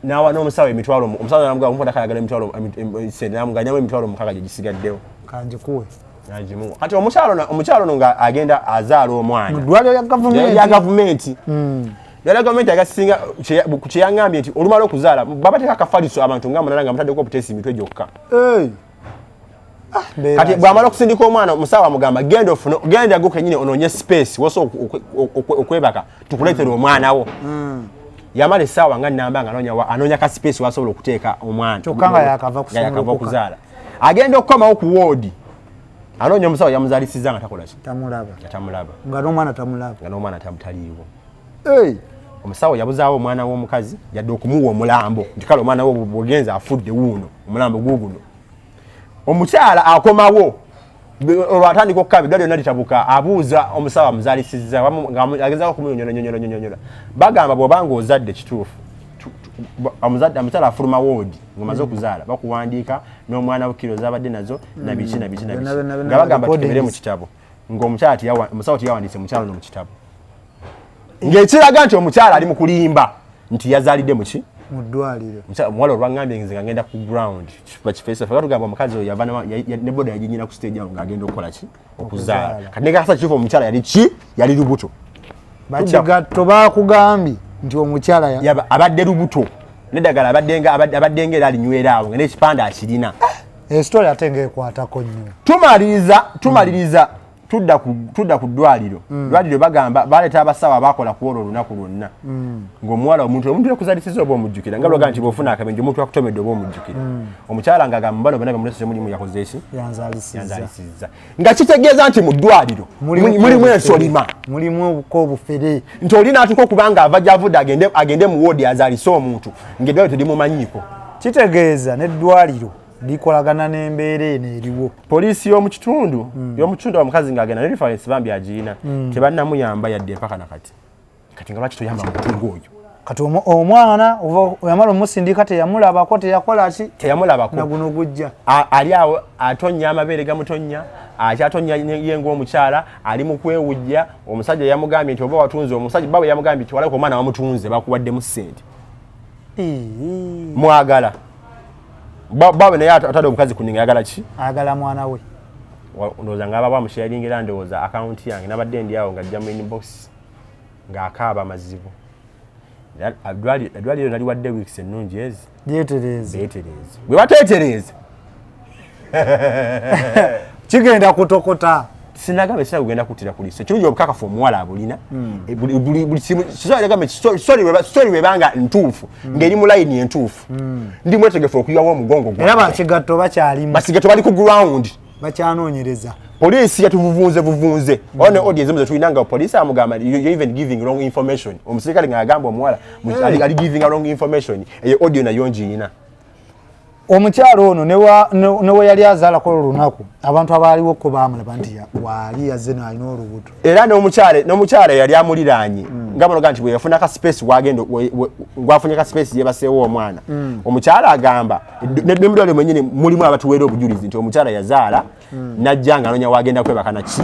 n'awa n'omusawo emitwalo omusawo n'amugamba, omukwata ayagala emitwalo sente, n'amugamba nyamu 60,000 gye gisigaddewo.
Kanjikuwe.
Nagimuwa. Kati omukyalo ono nga agenda azaala omwana
mu ddwaliro lya gavumenti.
Lya gavumenti. Lya gavumenti agasinga kye yaŋŋambye nti olumala okuzaala babateeka akafaliso abantu nga 8 nga mutaddeko obuteesi mitwe gyokka.
Hey. Ah, mbeera
Kati
ki?
Bw'amala okusindika omwana, omusawo amugamba, genda ofune, genda gwe kennyini onoonye space wosobola okwebaka tukuleetere omwana wo. Yamala essaawa nga nnamba nga anoonya ka space wasobola okuteeka omwana.
Kyokka nga yakava
Nga yakava
kusumulukuka.
okuzaala. Agenda okukomawo ku woodi, anoonya omusawo yamuzaalisiza nga takola ki?
Tamulaba.
Nga tamulaba.
Nga n'omwana tamulaba.
Nga n'omwana taliiwo.
Hey.
Omusawo yabuzaawo omwana w'omukazi yadde okumuwa omulambo nti kale omwana wo bwogenza afudde, wuuno omulambo guuguno. Omukyala akomawo olwo atandika okukaaba, eddwaliro lyonna litabuka. Abuuza omusawo amuzaalisiza, agezaako okumunyonyolanyonyolanyonyola. Bagamba bw'obanga ozadde kituufu, omukyala afuluma woodi ng'omaze okuzaala, bakuwandiika n'omwana wo, kiro zabadde nazo nabiki nabiki nabiki.
Byonna, byonna, byonna,
Nga bagamba tukebere mu
recordings.
kitabo, ng'omukyala omusawo teyawandiise mukyala ono mu kitabo, ng'ekiraga nti omukyala ali mu kulimba nti yazaalidde muki?
Mu ddwaliro.
Omuwala olwaŋŋambye nze nga ngenda ku ground bakifeesa fe tugamba omukazi oyo yava ne boda yaginyina ku stage awo ng'agenda okukola ki? Okuzaala.
Okuzaala.
Kati nekakasa kituufu omukyala yali ki? Yali lubuto.
Bakigatto bakugambye nti omukyala
Abadde lubuto neddagala abadde nga era alinywera awo nga n'ekipande akirina.
Esitory ate ng'ekwatako nnyo.
Tumaliriza tudda ku ddwaliro. Ddwaliro bagamba baleeta abasawo abakola ku olwo olunaku lwonna, ng'omuwala omuntu yakuzalisiza oba omujjukira, nga lwoga nti bw'ofuna akabenje omuntu akutomedde oba omujjukira. Omukyala ng'agamba bano bonna bamulese mulimu yakoze eki?
Yanzalisiza.
Yanzalisiza, nga kitegeeza nti mu ddwaliro mulimu ensolima.
Mulimu ko obufere.
Nti oli n'atuuka okuba nga ava gy'avudde agende mu woodi azaalise omuntu ng'eddwaliro terimumanyiiko.
Kitegeeza n'eddwaliro likolagana n'embeera eno eriwo.
Poliisi y'omukitundu omukazi ng'agenda ne reference bambi agiyina, tebannamuyamba yadde empaka nakati. Kati nga lwaki toyamba muntu ng'oyo?
Kati omwana yamala omusindika, teyamulabako, teyakola ki?
Teyamulabako.
Naguno gujja.
Ali awo atonya, amabeere gamutonya, akyatonya ye ng'omukyala ali mu kwewujja. Omusajja yamugambye nti oba watunze, omusajja bawe yamugambye nti walaka omwana wamutunze, bakuwaddemu ssente. Mwagala bawe naye atadde omukazi ku ninga, ayagala ki?
Ayagala mwana we.
Ndowooza nga aba bamusharinga, ndowooza akawunti yange nabadde ndi awo ng'ajja mu inbox ng'akaaba amazibu. Eddwaliro naliwadde weeks ennungi ezi
Lyetereeze.
Beetereeze. Bwe bateetereeze
kigenda kutokota.
Sinagamba ekisa kugenda kuttira ku liiso. Ekirungi obukakafu omuwala abulina. Buli kimu story bwebanga ntuufu, ng'eri mu layini entuufu, ndi mwetegefu okuyiwawo omugongo
Era
gwange.
Bakigatto bakyalimu.
Bakigatto bali ku ground.
Bakyanoonyereza.
Poliisi yatuvuvunze vuvunze mm. Ne audio ezimu zetulina nga poliisi amugamba, "You even giving wrong information." Omusirikale ng'agamba omuwala ali giving wrong information. Eyo audio nayo ngiyina.
Omukyalo ono newe yali azaalako olunaku, abantu abaaliwo ko baamulaba nti waali yazze nalina olubuto.
Era n'omukyala yali amuliraanye nga banoga nti bwe yafuna ka space wagenda ngwafunye ka space yebaseewo omwana. Omukyala agamba nemudwaliro mwenyini mulimu abatuweera obujulizi nti omukyala yazaala najja nga anoonya wagenda kwebaka naki?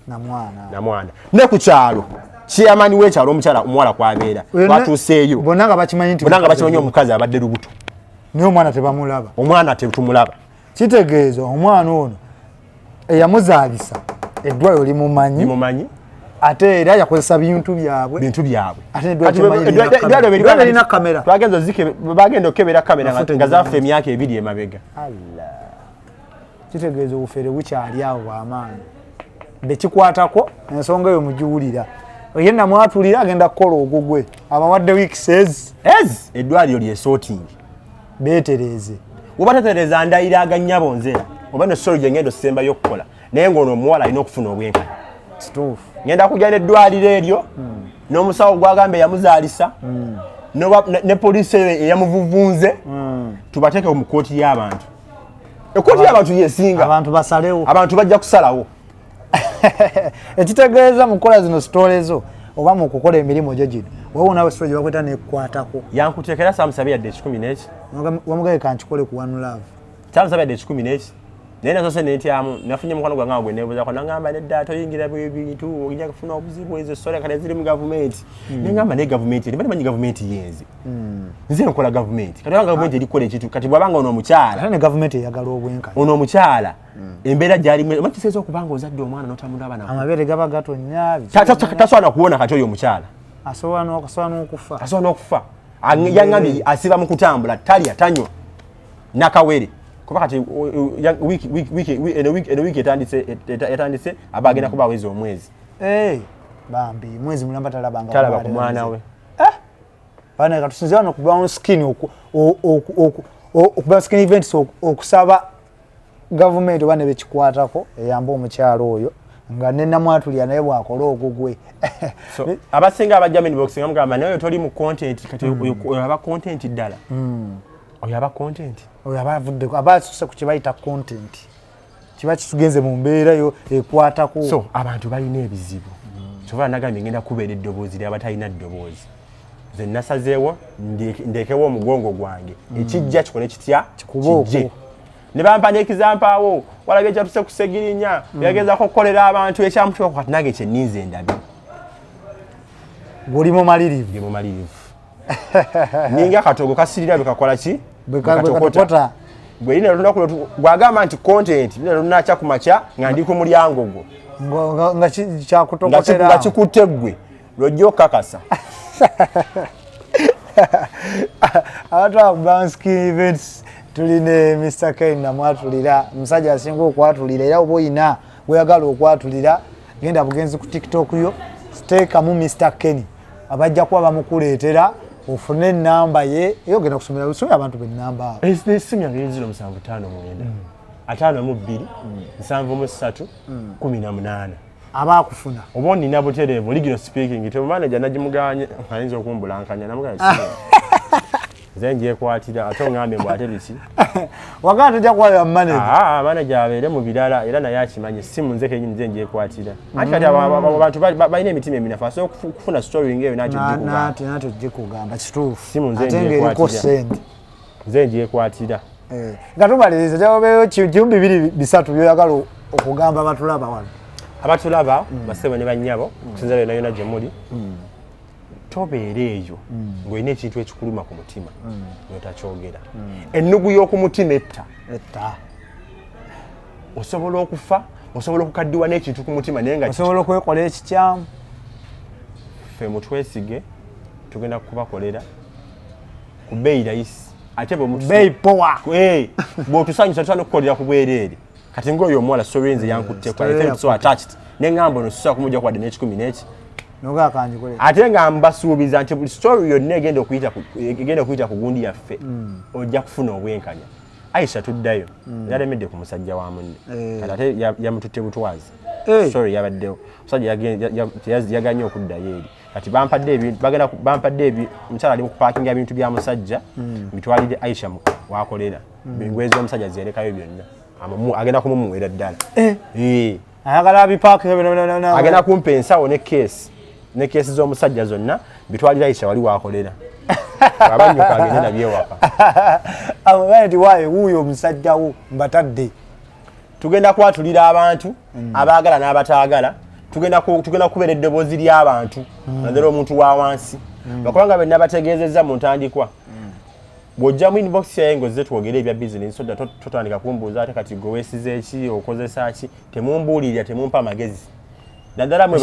Namwana.
Namwana. Ne ku kyalo chairman w'ekyalo omukyala omuwala kwabeera twatuuseeyo.
Bonna nga bakimanyi nti
bonna nga bakimanyi omukazi abadde lubuto.
Naye omwana tebamulaba.
Omwana tetumulaba.
Kitegeeza omwana ono eyamuzaalisa eddwaliro limumanyi,
Limumanyi.
Ate era yakozesa bintu byabwe.
Bintu byabwe.
Ate eddwaliro lirina kamera.
Twagenda bagenda okukebera kamera
Mafuta
nga zaffe emyaka 2 emabega.
Allah, kitegeeza obufere bukyali awo bwamaanyi. Bekikwatako ensonga eyo mugiwulira, ye namwatulira agenda kukola ogugwe, abawadde weeks ezi.
Ez eddwaliro lyesorting.
Beetereeze.
Woba tatereeza, ndayira aganyabo nze oba ne story gye ngenda osembayo okukola, naye ng'ono omuwala alina okufuna obwenkanya.
Kituufu.
Ngenda kujja n'eddwaliro eryo n'omusawo gwagamba eyamuzaalisa ne poliisi eyo eyamuvuvunze, tubateeke mu kooti y'abantu. Ekooti y'abantu yesinga.
Abantu basalewo.
Abantu bajja kusalawo.
Ekitegeeza mu kukola zino story zo oba mu kukola emirimu gyo gino, waliwo nawe story gye bakweta nekukwatako.
Yankuteekera, saamusabe yadde ekikumi n'eki.
Wamugaye kankikole ku One Love.
Saamusabe yadde ekikumi n'eki, naye nasose nentyamu. Nafunye mukwano gwange awo gwe neebuuzako, nagamba nedda, toyingira bintu, ojja kufuna obuzibu, ezo story kale ziri mu gavumenti. Nengamba naye gavumenti eri manyi, gavumenti yenze, nze nkola gavumenti. Kati obanga gavumenti erikukola ekintu, kati bwabanga ono omukyala
Ate ne gavumenti eyagala obwenkanya.
Ono omukyala embeera gyalimu, oba kiseeza okuba nga ozadde omwana n'otamulaba nako.
Amabeere gaba gatonya.
Tasobola nakuwona. Kati oyo omukyala
Asobola n'okufa.
Asobola n'okufa. Yaŋŋambye asiba mu kutambula, talya, tanywa nakawere, kuba kati eno wiiki etandise aba agenda kuba aweza omwezi.
Eh, bambi, mwezi mulamba talabanga
Talaba ku mwana we.
Bana, katusinze wano ku Brown Skin ku Brown Skin Events okusaba gavumenti oba ne bekikwatako eyambe omukyalo oyo nga nenamwatulira naye bwakola ogugwe.
So abasinga abajja mu inbox nga mugamba naye oyo toli mu content. Kati oyo aba content ddala, oyo aba content.
Oyo aba avuddeko, aba asuse ku kibayita content, kiba kitugenze mu mbeera yo ekwatako.
So abantu balina ebizibu, kyova nagambye ngenda kubeera eddoboozi lyabatalina ddoboozi. Nze nasazeewo ndekewo omugongo gwange, ekijja kikole kitya?
Kikube okwo.
Kijje. Ne bampa n'ekizampaawo, walabye ekyatuse ku Segirinya, yagezaako okukolera abantu ekyamutuuka. Kati nange kyeninze ndabe.
Guli mumalirivu.
Ndi mumalirivu, ninga katogo kasirira bwe kakola ki?
Bwe katokota.
Gwe lina olunaku gwagamba nti content lina lunakya ku makya nga ndi ku mulyango gwo
nga kyakutokotera.
Nga kikutte ggwe lwojja okukakasa.
Abantu abo Brown Skin Events, tuli ne Mr Ken namwatulira, omusajja asinga okwatulira. Era oba oyina gweyagala okwatulira, genda bugenzi ku TikTok yo, teekamu Mr Ken, abajja kuba bamukuleetera, ofune enamba ye. Eyo ogenda kusomera, osomera abantu benamba abo.
Esimu yange eri 0759 52 73 18.
Aba akufuna.
Oba onina butereevu original speaking te manager nagimuganye ayinza okumbulankanya, namuganya nze njekwatira, ate oŋŋambye mbu ate biki?
Wagala tojja kuwalira manager.
Ah, manager abeere mu birala, era naye akimanyi simu nze kenyini nze njekwatira. Anti kati abantu balina emitima eminafu, asobola okufuna story ng'eyo nati ogikugamba.
Nati ogikugamba, kituufu.
Simu nze
Ate ng'eriko
njekwatira.
sente.
Nze njekwatira.
Eh, nga tumaliriza, kyababeeyo kimu, bibiri, bisatu byoyagala okugamba batulaba wano.
Abatulaba, basebo ne bannyabo, okusinza yonna yonna gye muli, tobeera eyo ng'olina ekintu ekikuluma ku mutima n'otakyogera. Ennugu y'oku mutima etta.
Etta.
Osobola okufa, osobola okukaddiwa n'ekintu ku mutima naye nga
Osobola okwekola ekikyamu.
Ffe mutwesige, tugenda kubakolera ku bbeeyi layisi, ate
Bbeeyi power.
Bw'otusanyusa tusobola n'okukolera ku bwereere. Kati ng'oyo omuwala story nze yankutteko.
Story
I felt so attached, ne ŋŋamba ono sisobola kumujja kwadde n'ekikumi n'eki.
Nogaa kanjikole.
Ate nga mbasuubiza nti buli story yonna egenda okuyita ku gundi yaffe, ojja kufuna obwenkanya. Aisha tuddayo, yalemedde ku musajja wa munne. Kati ate yamututte butwazi. Story yabaddewo, omusajja yaganye okuddayo eri. Kati bampadde ebintu, bagenda bampadde omukyala ali mu kupaakinga ebintu bya musajja, bitwalire Aisha wakolera. Engoye z'omusajja zerekayo byonna. Agenda kumumuwera ddala. Eh.
Ayagala bipaaki.
Agenda kumpa ensawo ne keesi z'omusajja zonna, bitwalira Aisha wali wakolera, abanyuka agende nabyo ewaka.
Amugaye nti waaye wuuyo omusajja wo mbatadde.
Tugenda kwatulira abantu abaagala n'abataagala. Tugenda kubeera eddoboozi ly'abantu, naddala omuntu wa wansi, lwakubanga bwe nabategeezezza mu ntandikwa. Bw'ojja mu inbox yaye ng'ozze twogere ebya bizinensi, sodda totandika kumbuuza ate kati gwe weesize ki, okozesa ki. Temumbuulirira, temumpa amagezi, naddala mwe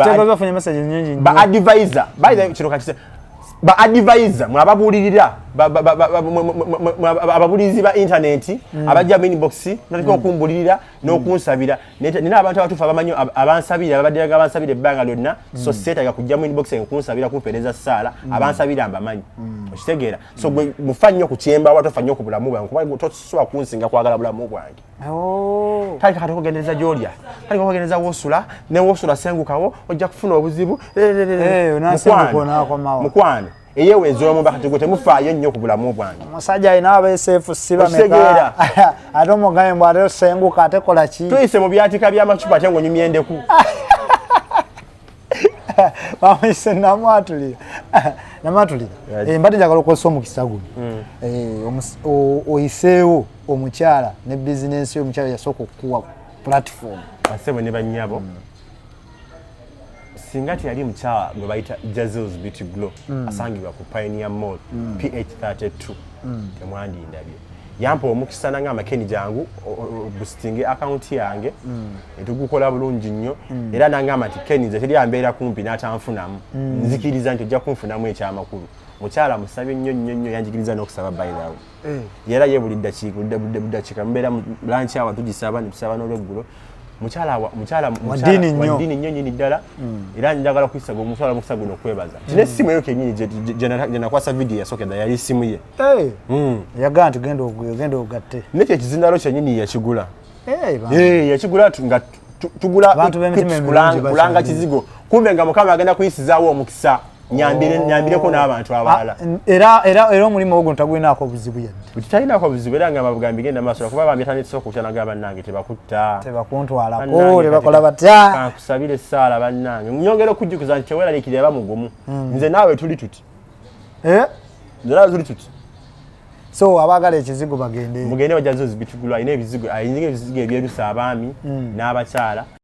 ba advisor. By the kino kati ba advisor mwe ababuulirira, ababuulirizi ba internet abajja mu inbox natandika okumbulirira n'okunsabira. Nina abantu abatuufu abamanyi abansabira, ababaddiraga abansabira ebbanga lyonna. So seetaaga kujja mu inbox nkunsabira, kumpeereza ssaala. Abansabira mbamanyi, okitegeera? So gwe mufa nnyo ku kyembawa, tofa nnyo ku bulamu bwange, kuba tosobola kunsinga kwagala bulamu bwange.
Oh.
Tandika kati okugendereza gy'olya, tandika okugendereza wosula, ne wosula sengukawo, ojja kufuna obuzibu.
Eh, onasenguka onaakomawo.
Mukwano, eyewenza omumba kati gwe temufaayo nnyo ku bulamu bwange.
Omusajja alina abeseefu si bameka?
Okitegeera?
Ate omugambe mbu ate osenguka, ate kola ki?
Tuyise mu byatika by'amacupa ate ng'onyumya endeku.
Bamuyise namwatulira, namwatulira. Eh, mbadde njagala okozesa omukisa guno. Eh, oyiseewo omukyala ne bizinensi, omukyala yasooka okukuwa platform.
Basebo ne bannyabo, singa teyali mukyala gwe bayita Jazils Beauty Glow, asangibwa ku Pioneer Mall PH32, temwandindabye. Yampa omukisa nangamba, "Ken, jangu boostinge akawunti yange." Etugukola bulungi nnyo. Era nangamba nti, "Ken, nze teri ambeera kumpi n'atanfunamu, nzikiriza nti ojja kunfunamu ekyamakulu." Mukyala musabye nnyo nnyo nnyo, yanjigiriza n'okusaba, by the way. Era ye buli ddakiika, buli ddakiika mubeera mu lunch hour tugisaba, netusaba n'olweggulo. Mukyala mukyala
ddiini nnyo.
Wa ddiini nnyo nnyini ddala. Era njagala kuyisa omukyala omukisa guno okwebaza nti n'essimu eyo kennyini gye nakwasa vidiyo yasooka yali simu ye.
Eh, yagamba nti genda ogatte.
Nekyo ekizindalo kyennyini yakigula.
Eh,
Eh, yakigula nga tugula
Abantu b'emitima
clips
emirungi
kulanga
bakyali.
kizigo, kumbe nga Mukama agenda kuyisizaawo omukisa nyambireko n'abantu abalala.
Ah, era omulimu ogwo ntagulinaako obuzibu yadde?
Tutalinako buzibu, era nga babugambi genda maaso, kuba bambi atandise okutya naga, "Bannange, tebakutta."
Tebakuntwalako.
Bannange,
Tebakola
kati
batya?
Kankusabire essaala. Bannange, nyongera okujjukiza nti teweeraliikirira, ba mugumu. Nze naawe tuli tuti.
Eh?
Nze naawe tuli tuti.
So abaagala ekizigo bagende.
Mugende wa Jazils Beauty Glow, alina ebizigo, alina ebizigo ebyerusa abaami n'abakyala.